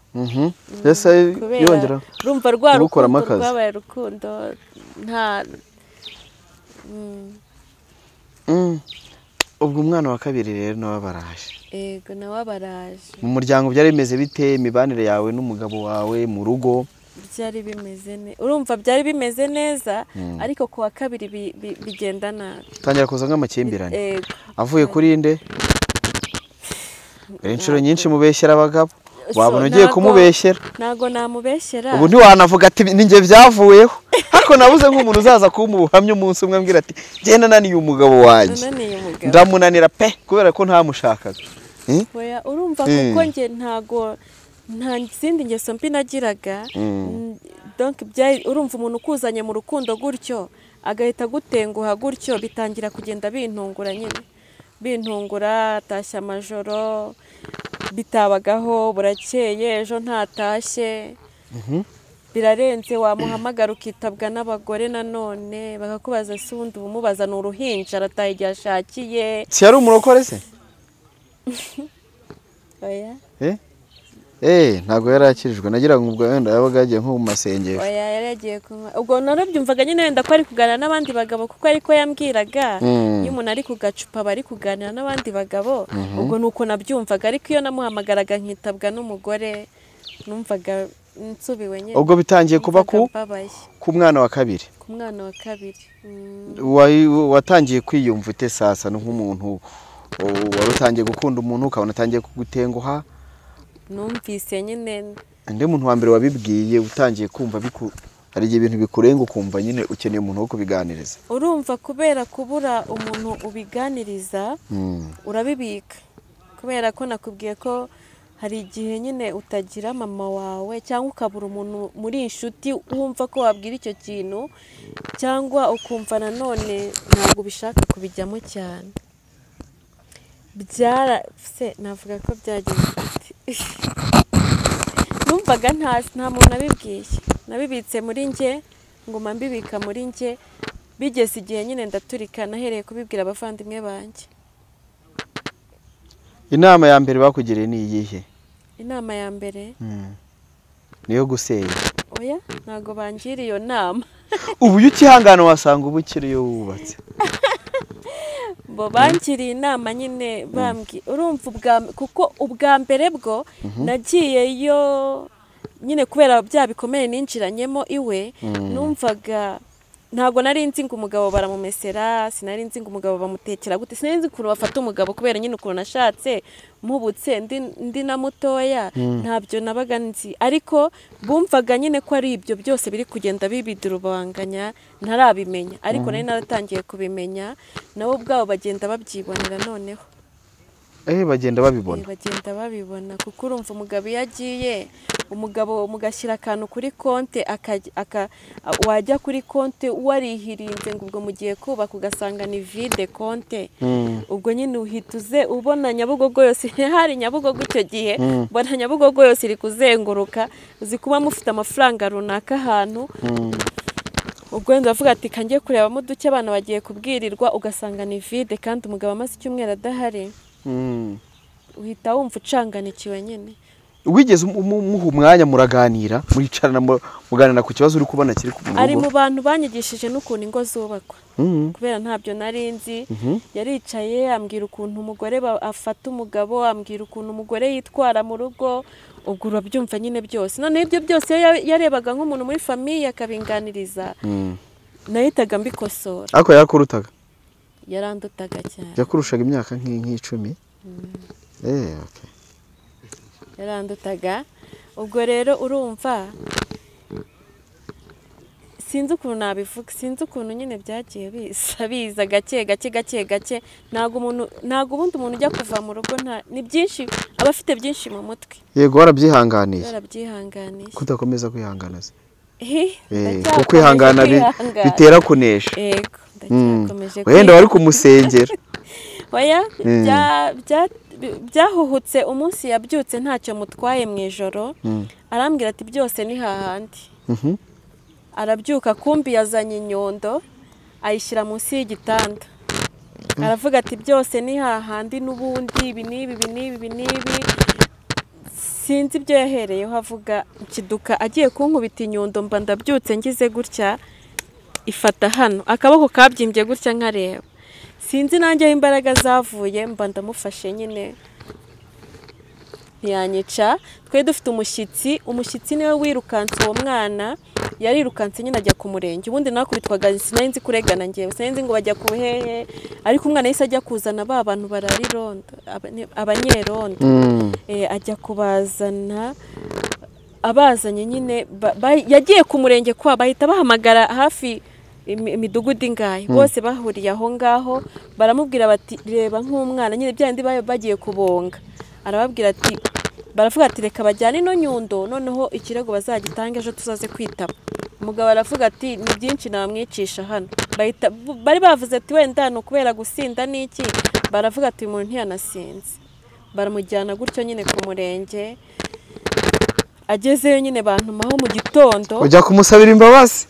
Ese Kubera yongera urumva rwa kugukoramo rukundo akazi. Rwabaye urukundo nta Ubwo umwana wa kabiri rero nawe baraje. Ego, nawe baraje. Mu muryango byari bimeze bite? Imibanire yawe n'umugabo wawe mu rugo? Byari bimeze neza, urumva byari bimeze neza, ariko ku wa kabiri bigenda nabi. Tangira kuza nk'amakimbirane. Ego. Avuye kuri nde? Inshuro nyinshi mubeshyera abagabo. So, Wabona ugiye kumubeshyera. Ntago namubeshyera. Ubu ntiwanavuga ati ninjye byavuyeho. Ariko nabuze nk'umuntu uzaza kumpa ubuhamya umunsi umwe ambwira ati genda naniye umugabo wanjye. Nananiye umugabo. Ndamunanira pe kubera ko ntamushakaga. Oya, urumva kuko njye ntago nta zindi ngeso mbi nagiraga. Donc urumva umuntu ukuzanye mu rukundo gutyo agahita agutenguha gutyo, bitangira kugenda bintungura nyine. Bintungura, atashye amajoro bitabagaho, burakeye ejo ntatashye. Birarenze, wamuhamagara ukitabwa n'abagore nanone bakakubaza se ubundi ubumubaza ni uruhinja arataha igihe ashakiye. Si yari umurokore se? Oya. Ntabwo yari akirijwe, nagira ngo ubwo wenda yabaga yagiye nko mu masengesho. Oya, yari yagiye kunywa. Ubwo narabyumvaga nyine wenda ko ari kuganira n'abandi bagabo, kuko ariko yambwiraga iyo umuntu ari ku gacupa bari kuganira n'abandi bagabo, ubwo nuko nabyumvaga. Ariko iyo namuhamagaraga nkitabwa n'umugore numvaga nsubiwe nyine. Ubwo bitangiye kuba ku mwana wa kabiri. Ku mwana wa kabiri. Watangiye kwiyumva ute sasa nk'umuntu wari utangiye gukunda umuntu ukabona atangiye kugutenguha? Numvise nyine Andi muntu wa mbere wabibwiye utangiye kumva hari igihe ibintu bikurenga ukumva nyine ukeneye umuntu wo kubiganiriza. Urumva kubera kubura umuntu ubiganiriza urabibika, kubera ko nakubwiye ko hari igihe nyine utagira mama wawe cyangwa ukabura umuntu muri inshuti wumva ko wabwira icyo kintu, cyangwa ukumva nanone ntabwo ubishaka kubijyamo cyane. Byara se navuga ko byagenze ati numvaga nta muntu nabibwiye, nabibitse muri njye, nguma mbibika muri njye, bigeze igihe nyine ndaturika, nahereye kubibwira abavandimwe banjye. Inama ya mbere bakugiriye ni iyihe? Inama ya mbere niyo gusenya. Oya, ntago bangiriye iyo nama. Ubu iyo ukihangana wasanga ubu ukiriyo wubatse. Bo bangiriye inama nyine bambwi urumva kuko ubwa mbere bwo nagiyeyo nyine kubera bya bikomeye ninjiranyemo iwe, numvaga ntago nari nzi ngo umugabo baramumesera, sinari nzi ngo umugabo bamutekera gute, sinari nzi ukuntu bafata umugabo kubera nyine ukuntu nashatse mpubutse ndi na mutoya, ntabyo nabaga nzi. Ariko bumvaga nyine ko ari ibyo byose biri kugenda bibidurubanganya ntarabimenya, ariko nari naratangiye kubimenya, nabo ubwabo bagenda babyibonera noneho. Bagenda babibona. Bagenda babibona kuko urumva umugabo iyo agiye, umugabo mugashyira akantu kuri konte, wajya kuri konte warihirinze ngo ubwo mugiye kubaka ugasanga ni vide konte. Ubwo nyine uhita uze ubona Nyabugogo yose, hari Nyabugogo icyo gihe, mbona Nyabugogo yose iri kuzenguruka, uzi kuba mufite amafaranga runaka ahantu. Ubwo wenda bavuga ati kangiye kurebamo duke abana bagiye kubwirirwa, ugasanga ni vide kandi umugabo amaze icyumweru adahari. Uhita wumva ucanganikiwe nyine. Wigeze umuha umwanya muraganira, muricarana muganira ku kibazo uri kubona kiri ku murugo? Ari mu bantu banyigishije n'ukuntu ingo zubakwa, kubera ntabyo nari nzi. Yaricaye ambwira ukuntu umugore afata umugabo, ambwira ukuntu umugore yitwara mu rugo, ubwo urabyumva nyine byose. None ibyo byose yarebaga nk'umuntu muri famille akabinganiriza, nahitaga mbikosora. Ariko yakurutaga? Yarandutaga cyane. Yakurushaga imyaka nk'icumi? Okay. Yarandutaga. Ubwo rero urumva Sinzi ukuntu nabivuga, sinzi ukuntu nyine byagiye biza gake gake gake gake. Ntago umuntu, ntago ubundi umuntu ujya kuva mu rugo nta ni byinshi aba afite byinshi mu mutwe. Yego, warabyihanganiye. Warabyihanganiye. Kudakomeza kwihangana se. Kuko kwihangana bitera kunesha. Yego, ndacyakomeje. Wenda wari kumusengera. Oya, byahuhutse umunsi yabyutse ntacyo mutwaye mu ijoro. Arambwira ati byose ni hahandi. Arabyuka kumbi yazanye inyundo ayishyira munsi y'igitanda. Aravuga ati byose ni hahandi n'ubundi ibi n'ibi ibi n'ibi n'ibi. Sinzi ibyo yahereyeho avuga. Nkiduka agiye kunkubita inyundo mba ndabyutse ngize gutya ifata hano akaboko kabyimbye gutya nkareba. Sinzi nanjye aho imbaraga zavuye mba ndamufashe nyine ntiyanyica. Twe dufite umushyitsi, umushyitsi niwe wirukanse uwo mwana, yarirukanse nyine ajya ku murenge. Ubundi nakubitwaga sinari nzi kuregana ngewe, sinari nzi ngo bajya ku hehe, ariko umwana yahise ajya kuzana ba bantu bararirondo, abanyerondo. Ajya kubazana, abazanye nyine yagiye ku murenge kwa bahita bahamagara hafi imidugudu ingahe bose bahuriye aho ngaho, baramubwira bati reba nk'umwana nyine byandi bagiye kubonga. Arababwira ati, baravuga ati reka bajyane ino nyundo noneho ikirego bazagitange ejo tuzaze kwitaba. Umugabo aravuga ati ni byinshi namwicisha hano. Bahita bari bavuze ati wenda no kubera gusinda niki, baravuga ati umuntu ntiyanasinze. Baramujyana gutyo nyine ku murenge. Agezeyo nyine bantumaho mu gitondo. Ujya kumusabira imbabazi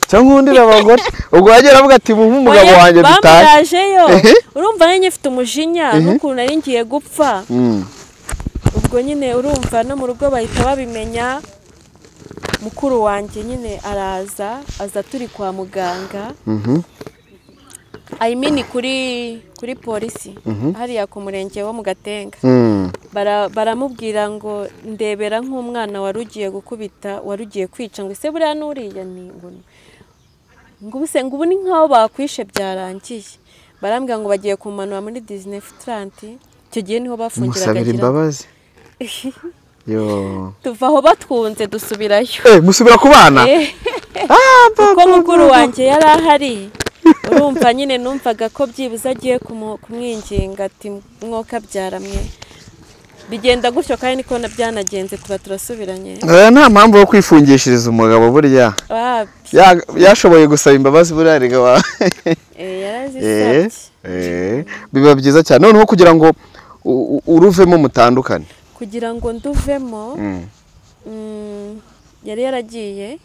cyangwa undi abagore ubwo yagera avuga ati mu mugabo wanjye dutaye. Bamurajeyo. Urumva nari nyifite umujinya n'ukuntu nari ngiye gupfa. Ubwo nyine urumva no mu rugo bahita babimenya. Mukuru wanjye nyine araza, aza turi kwa muganga. I mean kuri polisi hariya ku murenge wo mu Gatenga. Baramubwira ngo ndebera nk'umwana warugiye gukubita, warugiye kwica, ngo ese buriya nuriya ni ngo ubuse ngo ubu ni nkaho bakwishe byarangiye. Barambwira ngo bagiye kumanura muri 1930, icyo gihe niho bafungiraga. Musabira imbabazi. Yo. Tuva aho batwunze dusubirayo. Musubira ku bana? Kuko mukuru wanjye yari ahari. Urumva nyine numvaga ko byibuze agiye kumwinginga ati mwoka byaramwe. Bigenda gutyo kandi niko byanagenze tuba turasubiranye. Nta mpamvu yo kwifungishiriza umugabo burya. Yashoboye gusaba imbabazi buriya rega wa. Yarazisabye. Biba byiza cyane. Noneho kugira ngo uruvemo mutandukane. Kugira ngo nduvemo yari yaragiye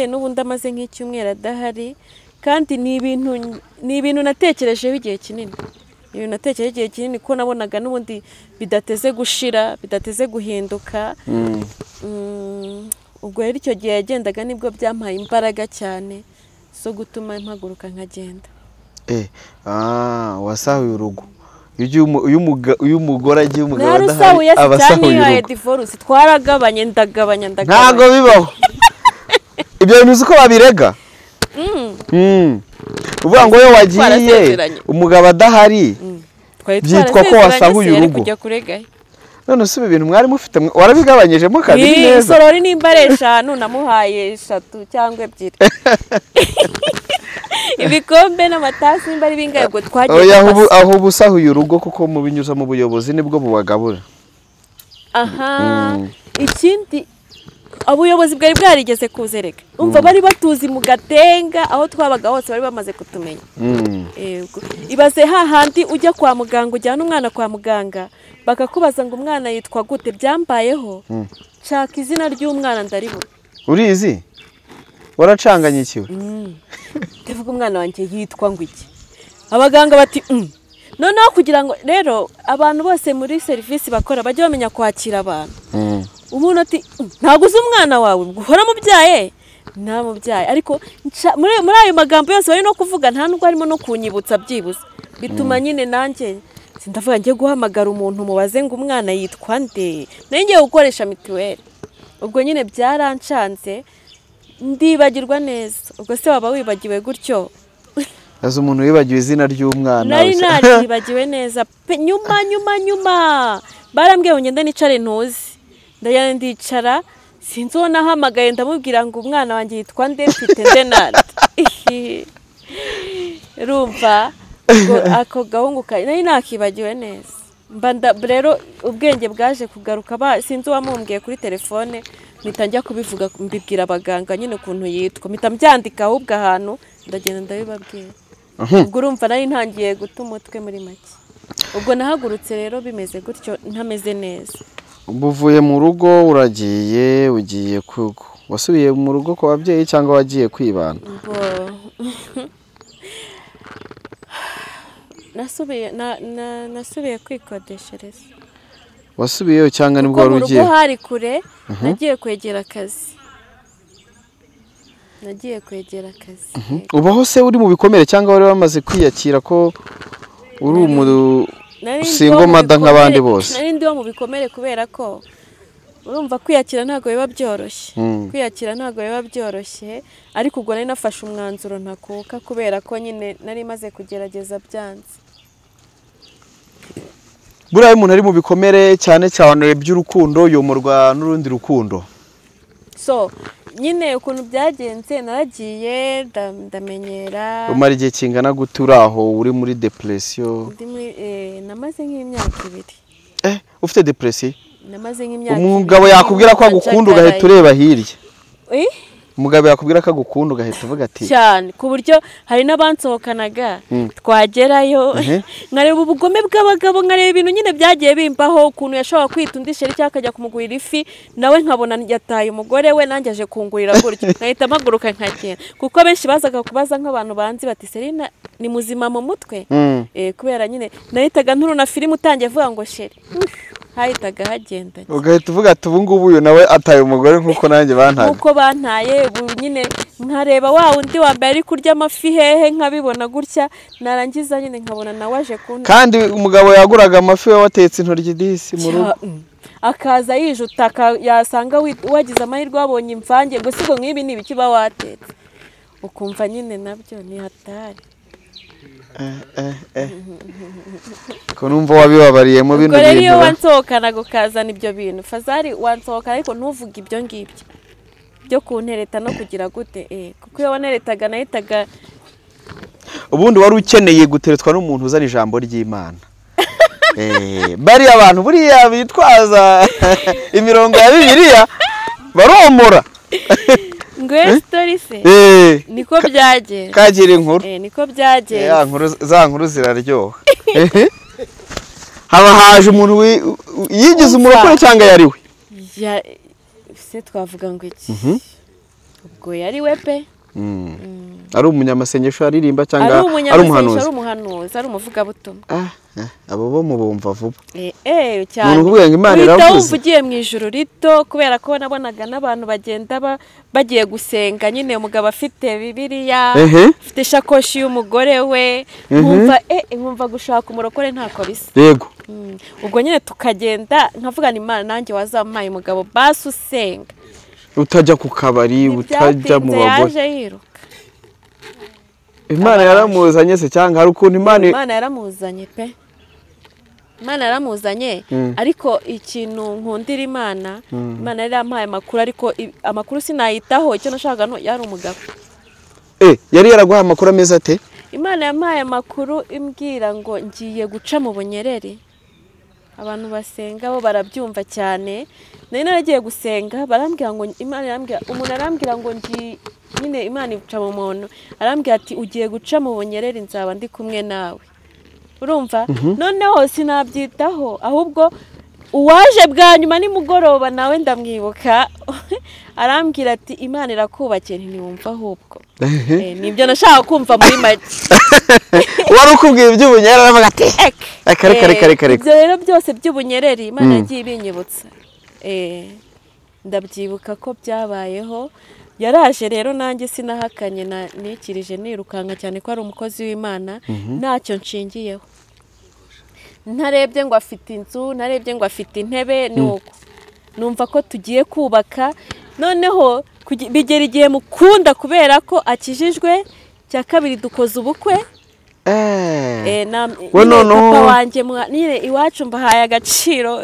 n'ubundi amaze nk'icyumweru adahari, kandi ni ibintu natekerejeho igihe kinini. Ibintu natekereje igihe kinini ko nabonaga n'ubundi bidateze gushira, bidateze guhinduka. Ubwo rero icyo gihe yagendaga nibwo byampaye imbaraga cyane zo gutuma mpaguruka nkagenda. Wasahuye urugo. Uyu mugore agiye umugabo adahari abasahuye urugo. Divorce twaragabanye, ndagabanya. Ntago bibaho. Ibyo bintu uzi ko babirega? Uvuga ngo yo wagiye umugabo adahari byitwa ko wasahuye urugo. None se ibi bintu mwari mufite warabigabanyijemo kabiri neza? Isorori nimba ari 5 namuhaye 3 cyangwa 2. Ibikombe n'amatasi nimba ari bingahe ubwo twagiye. Aho ubusahuye urugo kuko mubinyuza mu buyobozi nibwo bubagabura. Aha, ikindi abuyobozi bwari bwarigeze kuzereka. Umva bari batuzi mu Gatenga aho twabaga hose bari bamaze kutumenya. Yego. Ibaze hahandi ujya kwa muganga ujyana umwana kwa muganga bakakubaza ngo umwana yitwa gute, byambayeho. Nshaka izina ry'umwana ndaribura. Urizi? Waracanganyikiwe. Ndavuga umwana wanjye yitwa ngo iki? Abaganga bati Noneho kugira ngo rero abantu bose muri service bakora bajye bamenya kwakira abantu. Umuntu ati ntago uzi umwana wawe uhora mubyaye, ntamubyaye, ariko muri ayo magambo yose bari no kuvuga nta nubwo harimo no kunyibutsa byibuze. Bituma nyine nanjye sindavuga ngiye guhamagara umuntu mubaze ngo umwana yitwa nde, nari ngiye gukoresha mituweli. Ubwo nyine byarancanze ndibagirwa neza. Ubwo se waba wibagiwe gutyo? Azi umuntu wibagiwe izina ry'umwana. Nari naribagiwe neza nyuma barambwiye ngo ngende nicare ntuzi. Ndajya ndicara Sinzi uwo nahamagaye ndamubwira ngo umwana wanjye yitwa nde, mfite nde nande. Urumva ako gahungu nari nakibagiwe neza. Rero ubwenge bwaje kugaruka, sinzi uwamumbwiye kuri telefone, mpita njya kubivuga mbibwira abaganga nyine ukuntu yitwa, mpita mbyandika ahubwo ahantu ndagenda ndabibabwira. Ubwo urumva nari ntangiye guta umutwe muri make. Ubwo nahagurutse rero bimeze gutyo ntameze neza. Uvuye mu rugo uragiye, ugiye wasubiye mu rugo kwa babyeyi cyangwa wagiye kwibana? Nasubiye kwikodeshereza. Wasubiyeyo cyangwa nibwo wari ugiye? Kuko hari kure, nagiye kwegera akazi. Nagiye kwegera akazi. Ubaho se uri mu bikomere cyangwa wari wamaze kwiyakira ko uri umu single mother nk'abandi bose? Nari ndi mu bikomere kubera ko urumva kwiyakira ntago biba byoroshye. Kwiyakira ntago biba byoroshye, ariko ubwo nari nafashe umwanzuro ntakuka kubera ko nyine nari maze kugerageza byanze. Buriya umuntu ari mu bikomere cyane cyane by'urukundo yomorwa n'urundi rukundo. So nyine ukuntu byagenze naragiye ndamenyera. Umara igihe kingana gute uri aho uri muri depression? Namaze nk'imyaka 2. Ufite depression? Namaze nk'imyaka. Umugabo yakubwira ko agukunda ugahita ureba hirya. Umugabo yakubwira ko agukunda ugahita uvuga ati cyane, ku buryo hari n'abansohokanaga twagerayo nkareba ubugome bw'abagabo, nkareba ibintu nyine byagiye bimbaho, ukuntu yashobora kwita undi sheri cyangwa akajya kumugurira ifi, nawe nkabona yataye umugore we nanjye aje kungurira gutyo, nkahita mpaguruka nkagenda. Kuko benshi bazaga kubaza nk'abantu banzi bati Serina ni muzima mu mutwe? Kubera nyine nahitaga nturuna filime utangiye avuga ngo sheri, hahitaga hagenda ugahita uvuga ati ubu ngubu uyu nawe ataye umugore nk'uko nanjye bantaye. Nk'uko bantaye nyine nkareba wa undi wambaye ari kurya amafi hehe nkabibona gutya, narangiza nyine nkabona nawe aje kunta. Kandi umugabo yaguraga amafi we watetse intoryi disi mu rugo, akaza yijuta yasanga wagize amahirwe wabonye imvange, ngo sigo nk'ibi ni ibiki uba watetse, ukumva nyine nabyo ni hatari. Ko numva wabibabariyemo bino bintu. Rero iyo wansohokana gukazana ibyo bintu, fazari wansohokana ariko ntuvuge ibyo ngibyo byo kuntereta no kugira gute, kuko iyo waneretaga nahitaga. Ubundi wari ukeneye guteretwa n'umuntu uzana ijambo ry'Imana. Bari abantu buriya bitwaza imirongo ya Bibiliya baromora. Ngwe story se niko byagenze. Kagira inkuru. Niko byagenze. Ya nkuru za nkuru ziraryoha. Haba haje umuntu yigize umurokore cyangwa yari we? Ya se twavuga ngo iki? Ubwo yari we pe. Ari umunyamasengesho aririmba cyangwa ari umuhanuzi? Ari umuhanuzi, ari umuvugabutumwa. Abo bo mubumva vuba. Cyane. Umuntu kuvuga ngo Imana iravuze. Uvugiye mu ijuru rito kubera ko nabonaga n'abantu bagenda bagiye gusenga nyine umugabo afite Bibiliya, afite ishakoshi y'umugore we, nkumva nkumva gushaka umurokore ntako bisa. Yego. Ubwo nyine tukagenda nkavuga ni Imana nanjye wazampaye umugabo basi usenga. Utajya ku kabari, utajya mu bagore. Yaje yiruka. Imana yaramuzanye se cyangwa hari ukuntu Imana yaramuzanye pe. Imana yaramuzanye, ariko ikintu nkundira Imana, Imana yari yampaye amakuru ariko amakuru sinayitaho, icyo nashakaga no yari umugabo. Yari yaraguhaye amakuru ameze ate? Imana yampaye amakuru imbwira ngo ngiye guca mu bunyereri. Abantu basenga bo barabyumva cyane. Nari naragiye gusenga barambwira ngo Imana yarambwira, umuntu arambwira ngo ngi nyine Imana ica mu muntu, arambwira ati ugiye guca mu bunyereri nzaba ndi kumwe nawe. Urumva? Noneho sinabyitaho, ahubwo uwaje bwa nyuma nimugoroba nawe ndamwibuka arambwira ati Imana irakubakiye, ntiwumva ahubwo. Nibyo nashaka kumva muri make. Wari ukubwiye iby'ubunyereri aravuga ati reka. Ibyo rero byose by'ubunyereri Imana yagiye ibinyibutsa. Ndabyibuka ko byabayeho. Yaraje rero nanjye sinahakanye nikirije nirukanka cyane ko ari umukozi w'Imana, ntacyo nshingiyeho. Ntarebye ngo afite inzu, ntarebye ngo afite intebe, nuko numva ko tugiye kubaka. Noneho bigera igihe mukunda kubera ko akijijwe, cya kabiri dukoze ubukwe. Papa wanjye nyine iwacu mbahaye agaciro,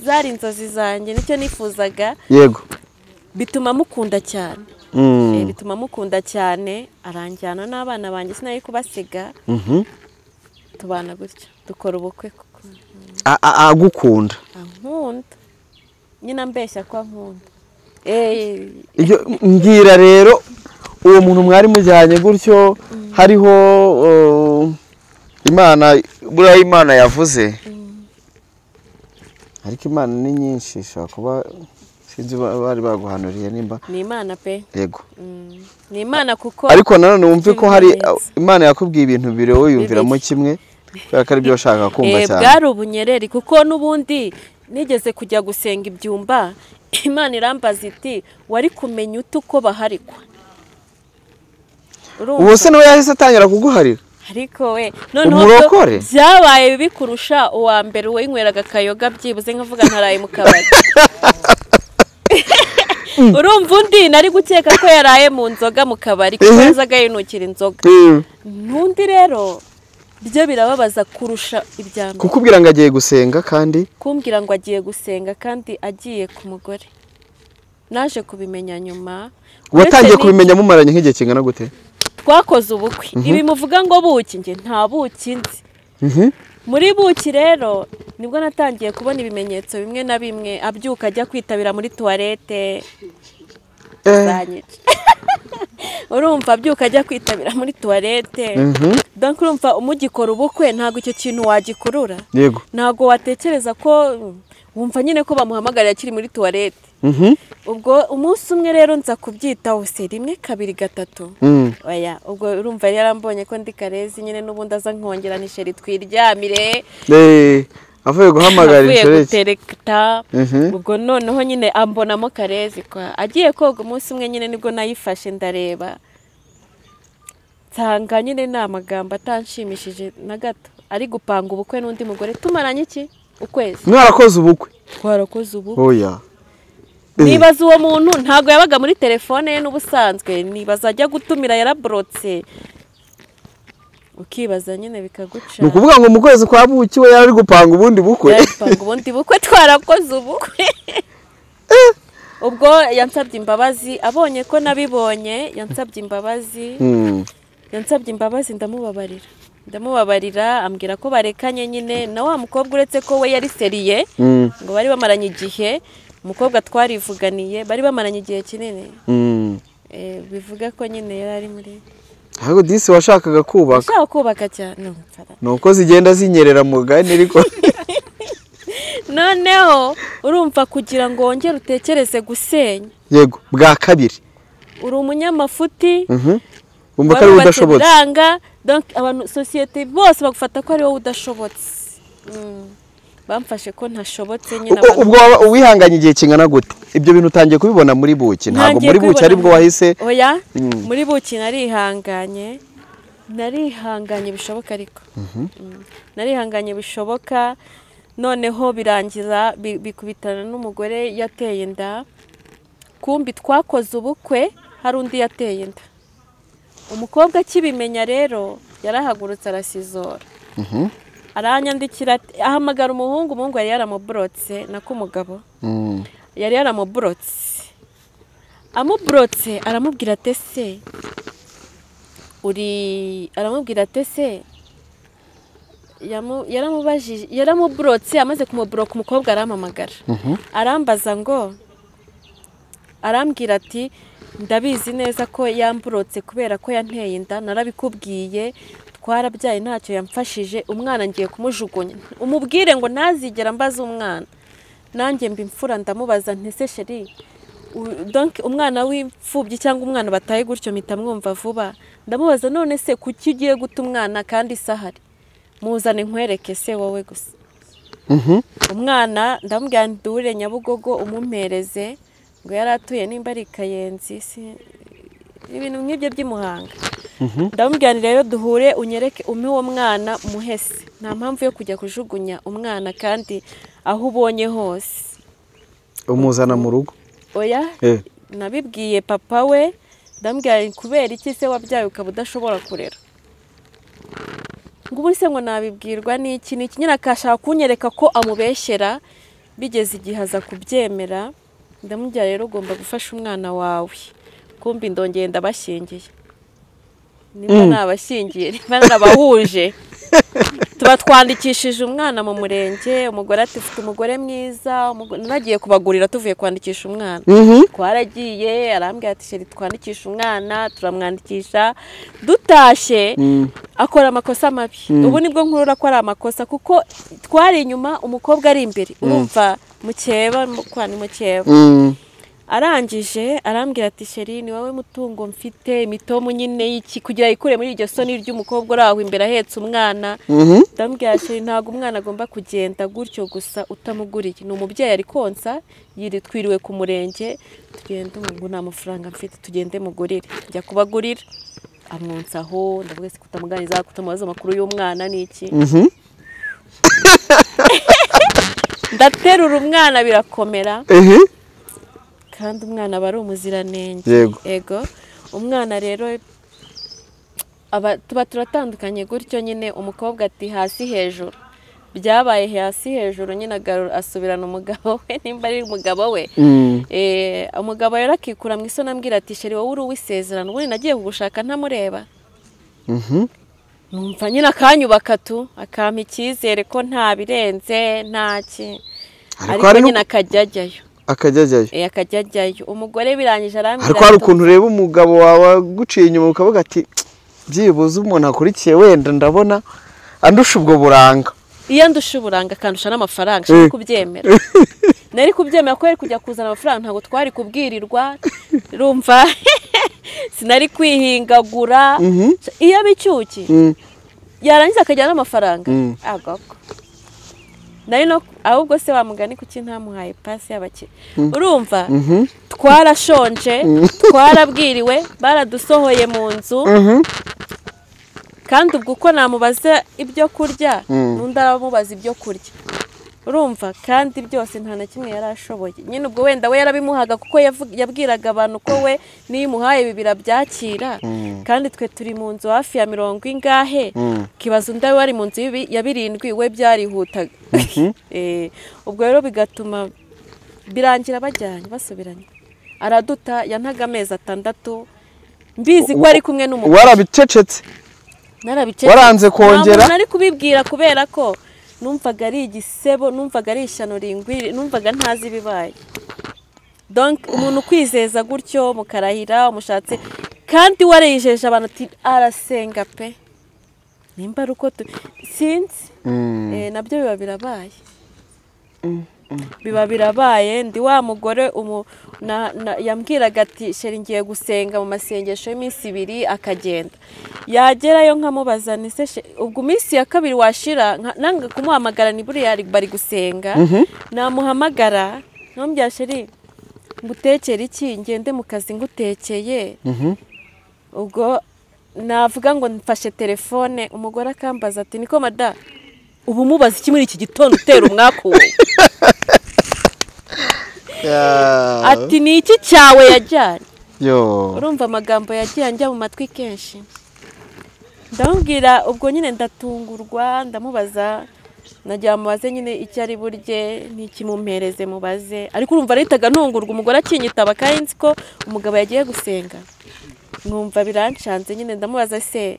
zari inzozi zanjye nicyo nifuzaga. Yego. Bituma mukunda cyane. Bituma mukunda cyane, aranjyana n'abana banjye sinari kubasiga. Tubana gutyo, dukora ubukwe kuko agukunda. Ankunda. Nyina mbeshya ko ankunda. Ibyo mbwira rero uwo muntu mwari mujyanye gutyo hariho Imana, buriya Imana yavuze. Ariko Imana ni nyinshi, ishobora kuba sinzi bari baguhanuriye nimba ni Imana pe. Yego. Ni Imana kuko ariko nanone wumve ko hari Imana yakubwiye ibintu bibiri wowe yumviramo kimwe kubera ko ari byo washakaga kumva cyane. Bwari ubunyereri kuko n'ubundi nigeze kujya gusenga ibyumba, Imana irambaza iti wari kumenya ute uko baharikwa. Ubu se nawe yahise atangira kuguharira? Ariko we noneho byabaye bibi kurusha uwa mbere winyweraga akayoga byibuze nkavuga ntaraye mu kabari. Urumva undi nari gukeka ko yaraye mu nzoga mu kabari kuko yazaga yinukira inzoga. N'undi rero byo birababaza kurusha ibya mbere. Kukubwira ngo agiye gusenga kandi kumbwira ngo agiye gusenga kandi agiye ku mugore. Naje kubimenya nyuma. Watangiye kubimenya mumaranye nk'igihe kingana gute? Twakoze ubukwe. Ibi muvuga ngo buki, nge nta buki nzi. Muri buki rero nibwo natangiye kubona ibimenyetso bimwe na bimwe, abyuka ajya kwitabira muri toilette. Urumva abyuka ajya kwitabira muri toilette. Donc urumva umugikora ubukwe ntago icyo kintu wagikurura. Yego. Ntago watekereza ko wumva nyine ko bamuhamagarira akiri muri toilette. Ubwo umunsi umwe rero nza kubyitaho se 1 2 3. Oya, ubwo urumva yari yarambonye ko ndi Karezi nyine n'ubundi aza nkongera ni sheri twiryamire. Avuye guhamagara inshoreke. Ubwo noneho nyine ambonamo Karezi kwa agiye koga umunsi umwe nyine nibwo nayifashe ndareba. Nsanga nyine nta magambo atanshimishije na gato, ari gupanga ubukwe n'undi mugore tumaranye iki ukwezi. Mwarakoze ubukwe? Twarakoze ubukwe. Oya. Nibaza uwo muntu ntago yabaga muri telefone ye n'ubusanzwe, nibaza ajya gutumira yarabrotse. Ukibaza nyine bikaguca. Ni ukuvuga ngo mu kwezi kwa buki we yari gupanga ubundi bukwe. Yari gupanga ubundi bukwe, twarakoze ubukwe. Ubwo yansabye imbabazi, abonye ko nabibonye, yansabye imbabazi. Yansabye imbabazi ndamubabarira. Ndamubabarira ambwira ko barekanye nyine na wa mukobwa, uretse ko we yari seriye ngo bari bamaranye igihe. Umukobwa twarivuganiye bari bamaranye igihe kinini. Bivuga ko nyine yari ari muri ahubwo disi washakaga kubaka. Ushaka kubaka cyane. Nuko zigenda zinyerera mugani ariko noneho urumva kugira ngo wongere utekereze gusenya. Yego, bwa kabiri. Uri umunyamafuti. Umva ko ari udashobotse. Donc abantu societe bose bagufata ko ari wowe udashobotse. Bamfashe ko ntashobotse nyine. Ubwo uwihanganye igihe kingana gute? Ibyo bintu utangiye kubibona muri buki? Ntabwo muri buki aribwo wahise? Oya, muri buki narihanganye. Narihanganye bishoboka ariko. Narihanganye bishoboka, noneho birangiza bikubitana n'umugore yateye inda. Kumbi twakoze ubukwe hari undi yateye inda. Umukobwa akibimenya rero yarahagurutse arasizora. Aranyandikira ahamagara umuhungu, umuhungu yari yaramubrotse nako umugabo. Yari yaramubrotse. Amubrotse aramubwira ati se uri, aramubwira ati se yaramubajije, yaramubrotse amaze kumubroka umukobwa arampamagara. Arambaza ngo arambwira ati ndabizi neza ko yamburotse kubera ko yanteye inda, narabikubwiye, twarabyaye ntacyo yamfashije, umwana ngiye kumujugunya. Umubwire ngo ntazigera mbaza umwana. Nanjye mba imfura ndamubaza nti se sheri, donc umwana w'imfubyi cyangwa umwana bataye gutyo mpita mwumva vuba. Ndamubaza none se kuki ugiye guta umwana kandi sahari? Muzane nkwereke se wowe gusa. Umwana ndamubwira ndure Nyabugogo umumpereze, ngo yaratuye nimba ari Kayenzi si ibintu nk'ibyo by'imuhanga. Ndamubwira rero duhure unyereke umpe uwo mwana muhese, nta mpamvu yo kujya kujugunya umwana kandi aho ubonye hose. Umuzana mu rugo? Oya, nabibwiye papa we, ndamubwira kubera iki se wabyaye ukaba udashobora kurera. Ngo ubu se ngo nabibwirwa n'iki n'iki, nyine akashaka kunyereka ko amubeshyera, bigeze igihe aza kubyemera. Ndamubwira rero ugomba gufasha umwana wawe, kumbi ndongeye ndabashyingiye, niba nabashyingiye niba nabahuje, tuba twandikishije umwana mu murenge. Umugore ati ufite umugore mwiza, nagiye kubagurira tuvuye kwandikisha umwana. Twaragiye, arambwira ati sheri twandikisha umwana, turamwandikisha. Dutashye akora amakosa mabi. Ubu nibwo nkurura ko ari amakosa, kuko twari inyuma umukobwa ari imbere, urumva mukeba kwa ni mukeba. Arangije arambwira ati sheri ni wowe mutungo mfite, imitomo nyine y'iki kugira yikure muri iryo soni ry'umukobwa uri aho imbere ahetse umwana. Ndamubwira sheri ntabwo umwana agomba kugenda gutyo gusa utamuguriye, ni umubyeyi ari konsa, twiriwe ku murenge, tugende ngo nta mafaranga mfite, tugende mugurire. Njya kubagurira, amwonsa aho, ndavuga se kutamuganiza, kutamubaza amakuru y'umwana n'iki. Ndaterura umwana birakomera. Kandi umwana aba ari umuziranenge. Yego. Umwana rero tuba turatandukanye gutyo nyine, umukobwa ati hasi hejuru. Byabaye hasi hejuru nyine, asubirana umugabo we, nimba ari umugabo we. Umugabo rero akikura mu isoni ambwira ati sheri wowe uri uw'isezerano, ubundi nagiye kugushaka ntamureba. Numva nyine akanyubaka tu, akampa icyizere ko nta birenze nta ki, ariko nyine akajya ajyayo. Akajya ajyayo. Umugore birangije arambwira, ariko hari ukuntu ureba umugabo wawe aguciye inyuma ukavuga ati byibuze umuntu akurikiye wenda ndabona andusha ubwo buranga. Iyo andusha uburanga akandusha n'amafaranga, nshaka kubyemera. Nari kubyemera ko yari kujya kuzana amafaranga, ntabwo twari kubwirirwa, urumva sinari kwihingagura. Iyo bicyuki yarangiza akajyana n'amafaranga agako. Nari no ahubwo se wamugani kuki ntamuhaye pasi y'abakire. Urumva twarashonje, twarabwiriwe, baradusohoye mu nzu. Kandi ubwo uko namubaza ibyo kurya, n'undi aramubaza ibyo kurya. Urumva kandi byose nta na kimwe yarashoboye. Nyine ubwo wenda we yarabimuhaga kuko yabwiraga abantu ko we nimuhaye ibi birabyakira. Kandi twe turi mu nzu hafi ya 40 ingahe, kibaza undi wari mu nzu ya 7 we byarihutaga. Ubwo rero bigatuma birangira bajyanye basubiranye. Araduta yantaga amezi 6 mbizi ko ari kumwe n'umugore. Warabicecetse. Narabicecetse. Waranze kongera. Nari kubibwira kubera ko numvaga ari igisebo, numvaga ari ishyano ringwiri, numvaga ntazi ibibaye. Donc umuntu kwizeza gutyo mukarahira umushatse, kandi warejeje abantu ati arasenga pe, nimba ari uko sinzi nabyo biba birabaye. Biba birabaye. Ndi wa mugore yambwiraga ati sheri ngiye gusenga mu masengesho y'iminsi 2, akagenda. Yagerayo nkamubaza ni se ubwo iminsi ya 2 washira, nanga kumuhamagara ni buriya bari gusenga. Namuhamagara nkamubwira sheri ngutekere iki, ngende mu kazi ngutekeye. Ubwo navuga ngo mfashe telefone, umugore akambaza ati niko mada ubu mubaza iki muri iki gitondo utera umwaku? Ati ni iki cyawe yajyanye? Urumva amagambo yagiye anjya mu matwi kenshi. Ndamubwira ubwo nyine ndatungurwa, ndamubaza, nagira mubaze nyine icyo ari burye n'ikimumpereze mubaze. Ariko urumva aritaga ntungurwa, umugore akinyitaba kandi nzi ko umugabo yagiye gusenga. Numva biranshanze nyine, ndamubaza se.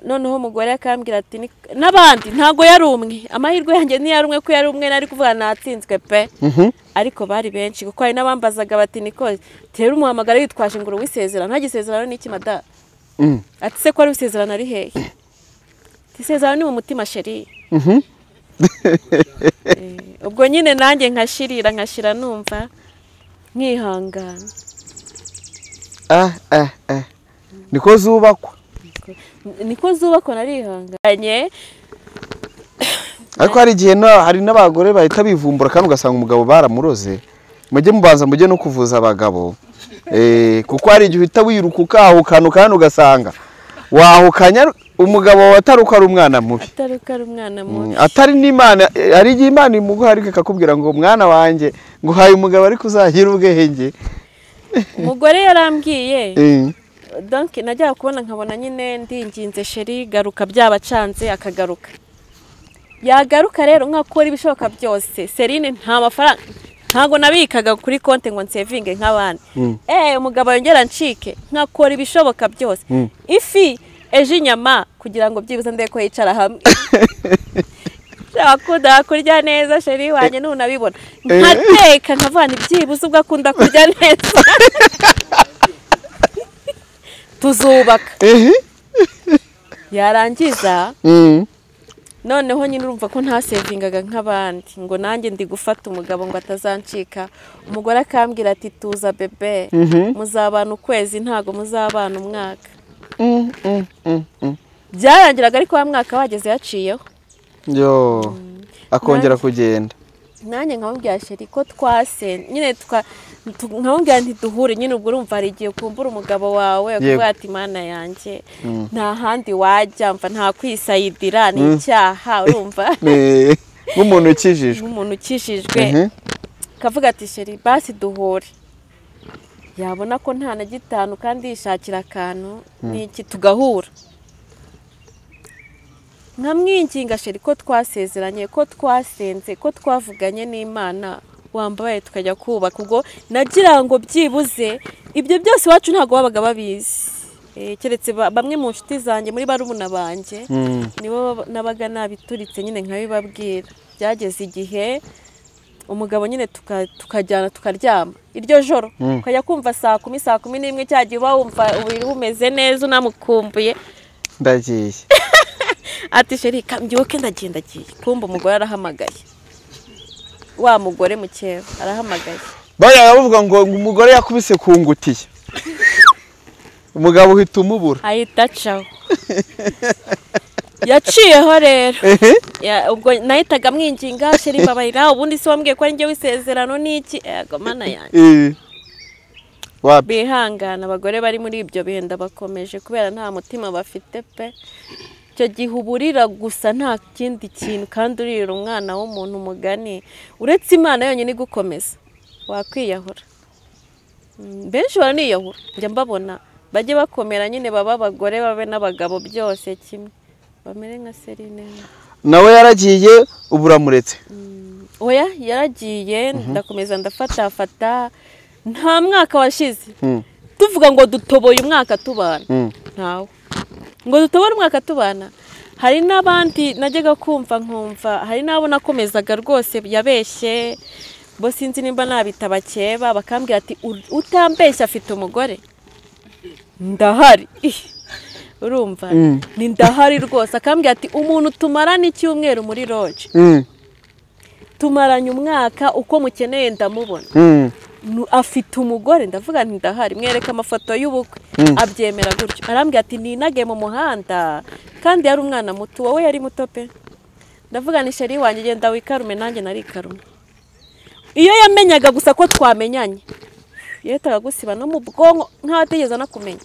Noneho umugore akambwira ati n'abandi ntago yari umwe, amahirwe yanjye ntiyari umwe, ko yari umwe nari kuvuga natsinzwe pe. Ariko bari benshi, kuko hari n'abambazaga bati niko tera umuhamagara yitwaje ngo uwisezerano, nta gisezerano n'iki mada? Ati se ko ari usezerano ari hehe? Isezerano ni mu mutima sheri. Ubwo nyine nanjye nkashirira, nkashira numva nkihangana. Niko zubakwa. Niko zubakwa, narihanganye. Ariko hari igihe hari n'abagore bahita bivumbura kandi ugasanga umugabo baramuroze. Mujye mubanza mujye no kuvuza abagabo. Kuko hari igihe uhita wiruka ukahukana kandi ugasanga wahukanya umugabo wataruka ari umwana mubi. Ataruka ari umwana mubi. Atari n'Imana, hari igihe Imana imuguha ariko ikakubwira ngo mwana wanjye nguhaye umugabo ariko uzagira ubwenge. Umugore yarambwiye. Donc najya kubona nkabona nyine ndinginze sheri garuka byabacanze, akagaruka. Yagaruka rero nkakora ibishoboka byose. Serine nta mafaranga, Ntago nabikaga kuri konte ngo nsevinge nk'abandi. Umugabo yongera ncike nkakora ibishoboka byose. Ifi ejo inyama kugira ngo byibuze ndeko yicara hamwe. Akunda kurya neza sheri wanjye nunabibona. Nkateka nkavana ibyibuze ubwo akunda kurya neza. Tuzubaka. Yarangiza. Noneho nyine urumva ko ntasevingaga nk'abandi ngo nanjye ndi gufata umugabo ngo atazancika. Umugore akambwira ati tuza bebe, muzabana ukwezi ntago muzabana umwaka. Byarangiraga ariko wa mwaka wageze yaciyeho. Yo akongera kugenda. Nanjye nkamubwira sheri ko twase nyine nkamubwira nti duhure nyine ubwo urumva hari igihe ukumbura umugabo wawe akavuga ati mana yanjye nta handi wajya mva nta kwisayidira ni icyaha urumva nk'umuntu ukijijwe nk'umuntu ukijijwe kavuga ati sheri basi duhure. Yabona ko nta na gitanu kandi yishakira akantu n'iki tugahura. Nkamwinginga sheri ko twasezeranye ko twasenze ko twavuganye n'Imana wambaye tukajya kubaka. Ubwo nagira ngo byibuze ibyo byose iwacu ntago babaga babizi, keretse bamwe mu nshuti zanjye muri barumuna banjye nibo nabaga nabituritse nyine nkabibabwira. Byageze igihe umugabo nyine tukajyana tukaryama iryo joro ukajya kumva saa 10 saa 11 cyagiye uba wumva ubiri bumeze neza unamukumbuye ndagiye. Ati sheri kambyuke ndagenda giye. Kumba umugore arahamagaye. Wa mugore mukeba arahamagaye. Baya bavuga ngo umugore yakubise kungutiye. Umugabo uhita umubura. Ahita acaho. Yaciyeho rero. Ubwo nahitaga mwinginga sheri babarira ubundi se wambwiye ko ari njye w'isezerano n'iki? Ego mana yanjye. Bihangana abagore bari muri ibyo bihe ndabakomeje kubera nta mutima bafite pe. Icyo gihe uburira gusa nta kindi kintu kandi urira umwana w'umuntu umugani uretse Imana yonyine igukomeza wakwiyahura. Benshi baraniyahura njya mbabona bajye bakomera nyine baba abagore babe n'abagabo byose kimwe bamere nka Serine. Nawe yaragiye uburamuretse? Oya yaragiye ndakomeza ndafatafata nta mwaka washize tuvuga ngo dutoboye umwaka tubana ntawe ngo dutobore umwaka tubana. Hari n'abandi najyaga kumva nkumva hari n'abo nakomezaga rwose yabeshye bo sinzi nimba nabita bakeba bakambwira ati utambeshya afite umugore ndahari. Urumva ni ndahari rwose. Akambwira ati umuntu tumarana icyumweru muri lodge tumaranye umwaka uko mukeneye ndamubona afite umugore. Ndavuga nti ndahari mwereka amafoto y'ubukwe abyemera gutyo. Arambwira ati ninage mu muhanda kandi yari umwana muto wowe yari muto pe. Ndavuga ni sheri wanjye genda wikarume nanjye narikarume. Iyo yamenyaga gusa ko twamenyanye yahitaga gusiba no mu bwonko nkaho atigeze anakumenya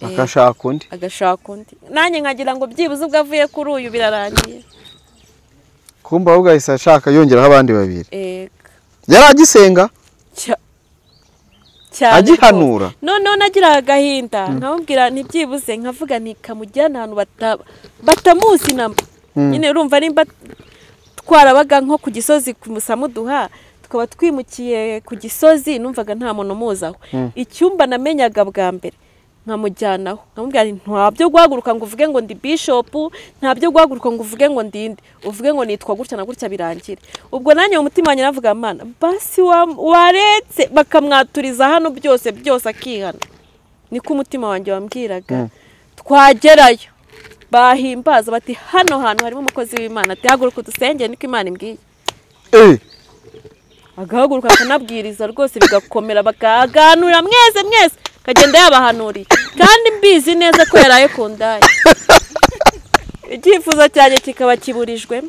agashaka undi agashaka undi. Nanjye nkagira ngo byibuze ubwo avuye kuri uyu birarangiye. Kumba ahubwo ahise ashaka yongeraho abandi babiri. Yaragisenga agihanura. Noneho nagira agahinda nkamubwira ntibyibuze nkavuga nti kamujyana ahantu batamuzi namba. Nyine urumva nimba twarabaga nko ku Gisozi ku Musamuduha tukaba twimukiye ku Gisozi numvaga nta muntu umuzaho. Icyumba namenyaga bwa mbere nkamujyanaho nkamubwira nti ntabyo guhaguruka ngo uvuge ngo ndi bishop, ntabyo guhaguruka ngo uvuge ngo ndinde, uvuge ngo nitwa gutya na gutya birangire. Ubwo nanjye mu mutima wanjye navuga Mana basi waretse bakamwaturiza hano byose byose akihana. Niko umutima wanjye wambwiraga. Twagerayo bahimbaza bati hano hantu harimo umukozi w'Imana ati haguruka dusenge niko Imana imbwiye. Agahaguruka akanabwiriza rwose bigakomera bakaganura mwese mwese kagenda yabahanuriye kandi mbizi neza ko yaraye ku ndaya. Icyifuzo cyanjye kikaba kiburijwe.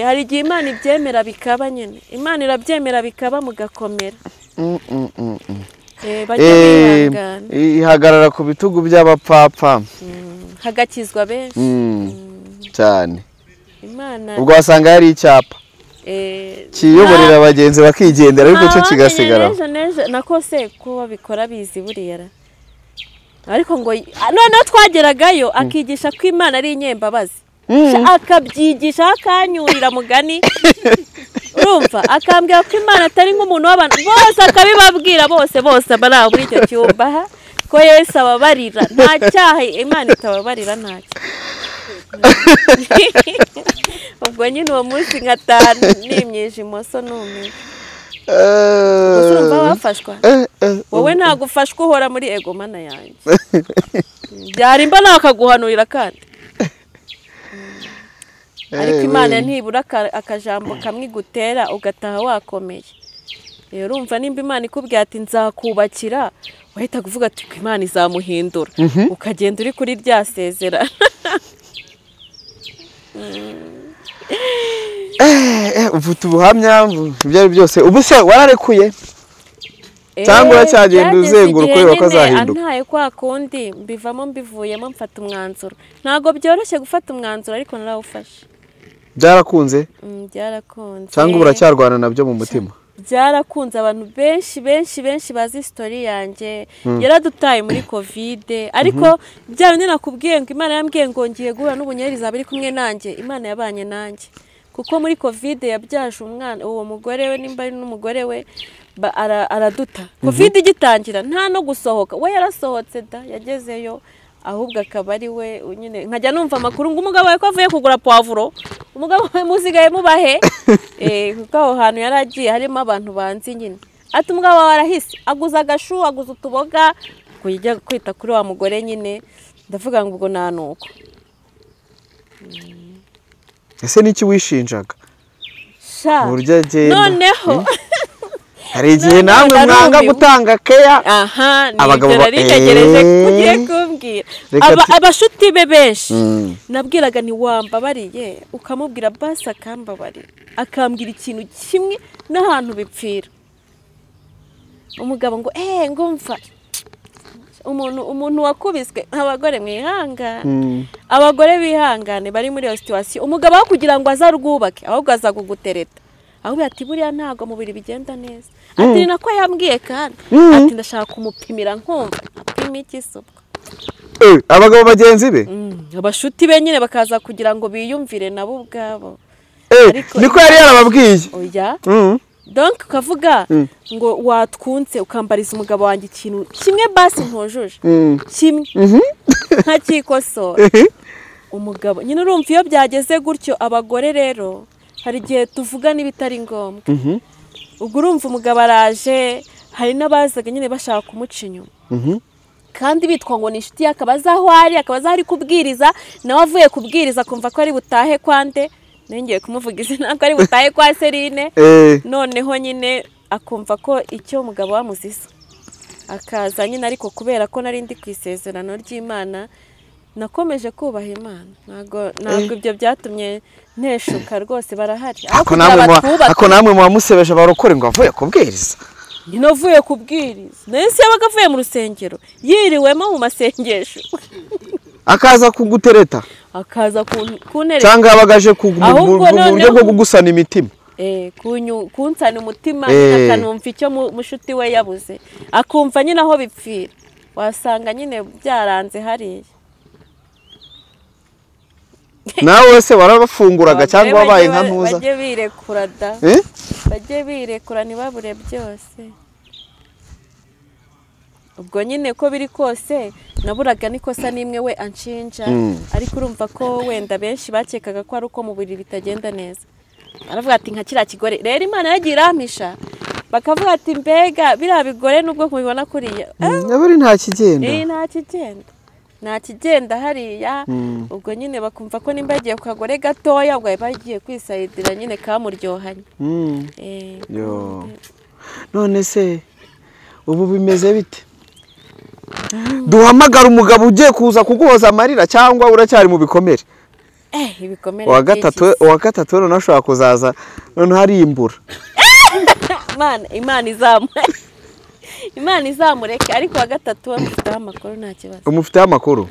Hari igihe Imana ibyemera bikaba nyine. Imana irabyemera bikaba mugakomera. Ihagarara ku bitugu by'abapfapfa hagakizwa benshi cyane. Imana ubwo wasanga yari icyapa kiyoborera abagenzi bakigendera ariko cyo kigasigara. Nako se ko babikora bizi buriya. Ariko ngo noneho twageragayo akigisha ko Imana ari inyembabazi. Akabyigisha akanyurira mugani. Urumva akambwira ko Imana atari nk'umuntu w'abantu bose, akabibabwira bose bose bari aho muri icyo cyumba ko Yesu ababarira, nta cyaha Imana itababarira, ntacyo. Ubwo nyine uwo munsi nkataha nimyije imoso numiwe. Gusa urumva wafashwa wowe, ntabwo ufashwa, uhora muri ego mana yanjye, byarimba nakaguhanurira kandi. Ariko Imana ntibura akajambo kamwe igutera ugataha wakomeye. Rero urumva nimba Imana ikubwiye ati nzakubakira, wahita kuvuga ati Imana izamuhindura, ukagenda uri kuri rya sezerano. Ufite ubuhamya ibyo ari byose. Ubu se wararekuye cyangwa uracyagenda uzenguruka ureba ko azahinduka? Antaye kwa kundi mbivamo mbivuyemo mfata umwanzuro. Ntabwo byoroshye gufata umwanzuro ariko narawufashe. Byarakunze? Byarakunze. Cyangwa uracyarwana nabyo mu mutima? Byarakunze, abantu benshi benshi benshi bazi story yanjye. Yaradutaye muri Covid, ariko bya bindi nakubwiye ngo Imana yambwiye ngo ngiye guhura n'ubunyeri izaba iri kumwe nanjye, Imana yabanye nanjye. Kuko muri Covid yabyaje umwana, uwo mugore we nimba ari n'umugore we araduta. Covid igitangira nta no gusohoka, we yarasohotse da, yagezeyo ahubwo akaba ari we nyine. Nkajya numva amakuru ngo umugabo we ko avuye kugura poivro, umugabo we musigaye mubahe kuko aho hantu yaragiye harimo abantu banzi nyine. Ati umugabo wawe arahise aguza agashu, aguza utuboga kujya kwita kuri wa mugore nyine. Ndavuga ngo ubwo nanuko. Ese niki wishinjaga? Burya agenda noneho hari igihe namwe mwanga gutanga keya. Aha, abagabo baritegereje kugiye kumbwira. Abashuti be benshi nabwiraga nti wambabariye, ukamubwira basi akambabarira, akambwira ikintu kimwe n'ahantu bipfira. Umugabo ngo ngumva umuntu wakubiswe. Abagore mwihangane, abagore bihangane bari muri iyo situation. Umugabo aho kugira ngo azarwubake ahubwo aza kugutereta, ahubwo ati buriya ntago mubiri bigenda neza. Ati nako yambwiye kandi ati ndashaka kumupimira nkumva apima iki sobwa. Abagabo bagenzi be abashuti be nyine bakaza kugira ngo biyumvire nabo ubwabo. Niko yari yarababwiye. Oya. Donc ukavuga ngo watwunse ukambariza umugabo wanjye ikintu kimwe basi ntujuje kimwe ntakikosora. Umugabo nyine urumva iyo byageze gutyo, abagore rero hari igihe tuvuga n'ibitari ngombwa. Ubwo urumva umugabo araje, hari n'abazaga nyine bashaka kumuca inyuma kandi bitwa ngo ni inshuti ye, akaba azi aho ari, akaba azi aho ari kubwiriza, nawe avuye kubwiriza akumva ko ari butahe kwande, nongeye kumuvuga izina ko ari butahe kwa Serine. Noneho nyine akumva ko icyo umugabo wamuziza akaza nyine. Ariko kubera ko nari ndi ku isezerano ry'Imana nakomeje kubaha Imana, ntabwo ibyo byatumye nteshuka rwose. Barahari ako namwe mubamusebeje barokore ngo avuye kubwiriza. Nyine avuye kubwiriza, nese yabaga avuye mu rusengero yiriwemo mu masengesho akaza kugutereta, akaza kuntereta, cyangwa abagaje mu buryo bwo kugusana imitima, kunsana umutima, akanumva icyo mushuti we yabuze, akumva nyine aho bipfira. Wasanga nyine byaranze hariya. Nawe se warabafunguraga cyangwa wabaye nka ntuza? Bajye birekura da, bajye birekura ntibabure byose. Ubwo nyine ko biri kose naburaga nikosa nimwe we anshinja, ariko urumva ko wenda benshi bakekaga ko ari uko mubiri bitagenda neza. Aravuga ati nka kiriya kigore rero Imana yagiye irampisha, bakavuga ati mbega biriya bigore nubwo mubibona kuriya naburi nta kigenda, nta kigenda, nta kigenda hariya. Ubwo nyine bakumva ko nimba yagiye ku kagore gatoya ubwo bagiye kwisayidira nyine kamuryohanye. None se ubu bimeze bite? Duhamagara umugabo ugiye kuza kuguhoza amarira cyangwa uracyari mu bikomere? Ibikomere. Uwa gatatu none ashobora kuzaza none harimbura. Imana izamureke, ariko wa gatatu we mufiteho amakuru nta kibazo. Umufiteho amakuru?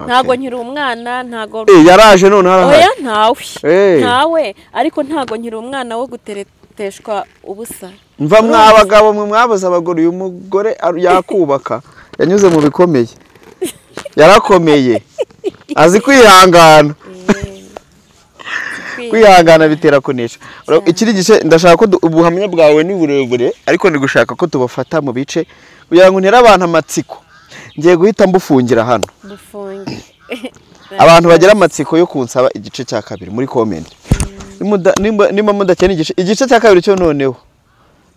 Ntago nkiri umwana, ntago yaraje none harahari. Oya ntawe. Ntawe, ariko ntago nkiri umwana wo gutereteshwa ubusa. Mva mwa abagabo mwe mwabuze abagore, uyu mugore yakubaka yanyuze mu bikomeye, yarakomeye, azi kwihangana. Kwihangana bitera kunesha. Ikiri gice ndashaka ko ubuhamya bwawe ni burebure, ariko ndi gushaka ko tubafata mu bice kugira ngo ntere abantu amatsiko. Ngiye guhita mbufungira hano. Bufunge. Abantu bagira amatsiko yo kunsaba igice cya kabiri muri comment. Nimba mudakeneye igice cya kabiri cyo noneho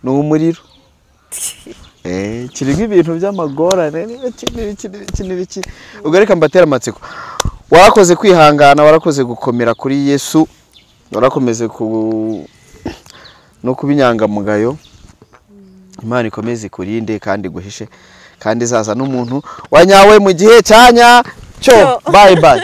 ni umuriro. Kiri nk'ibintu by'amagorane n'ibiki n'ibiki. Ubwo reka mbatera amatsiko. Warakoze kwihangana, warakoze gukomera kuri Yesu, warakomeze no kuba inyangamugayo. Imana ikomeze ikurinde kandi iguhishe, kandi izaza n'umuntu wanyawe mu gihe cyanya cyo. Bye bye.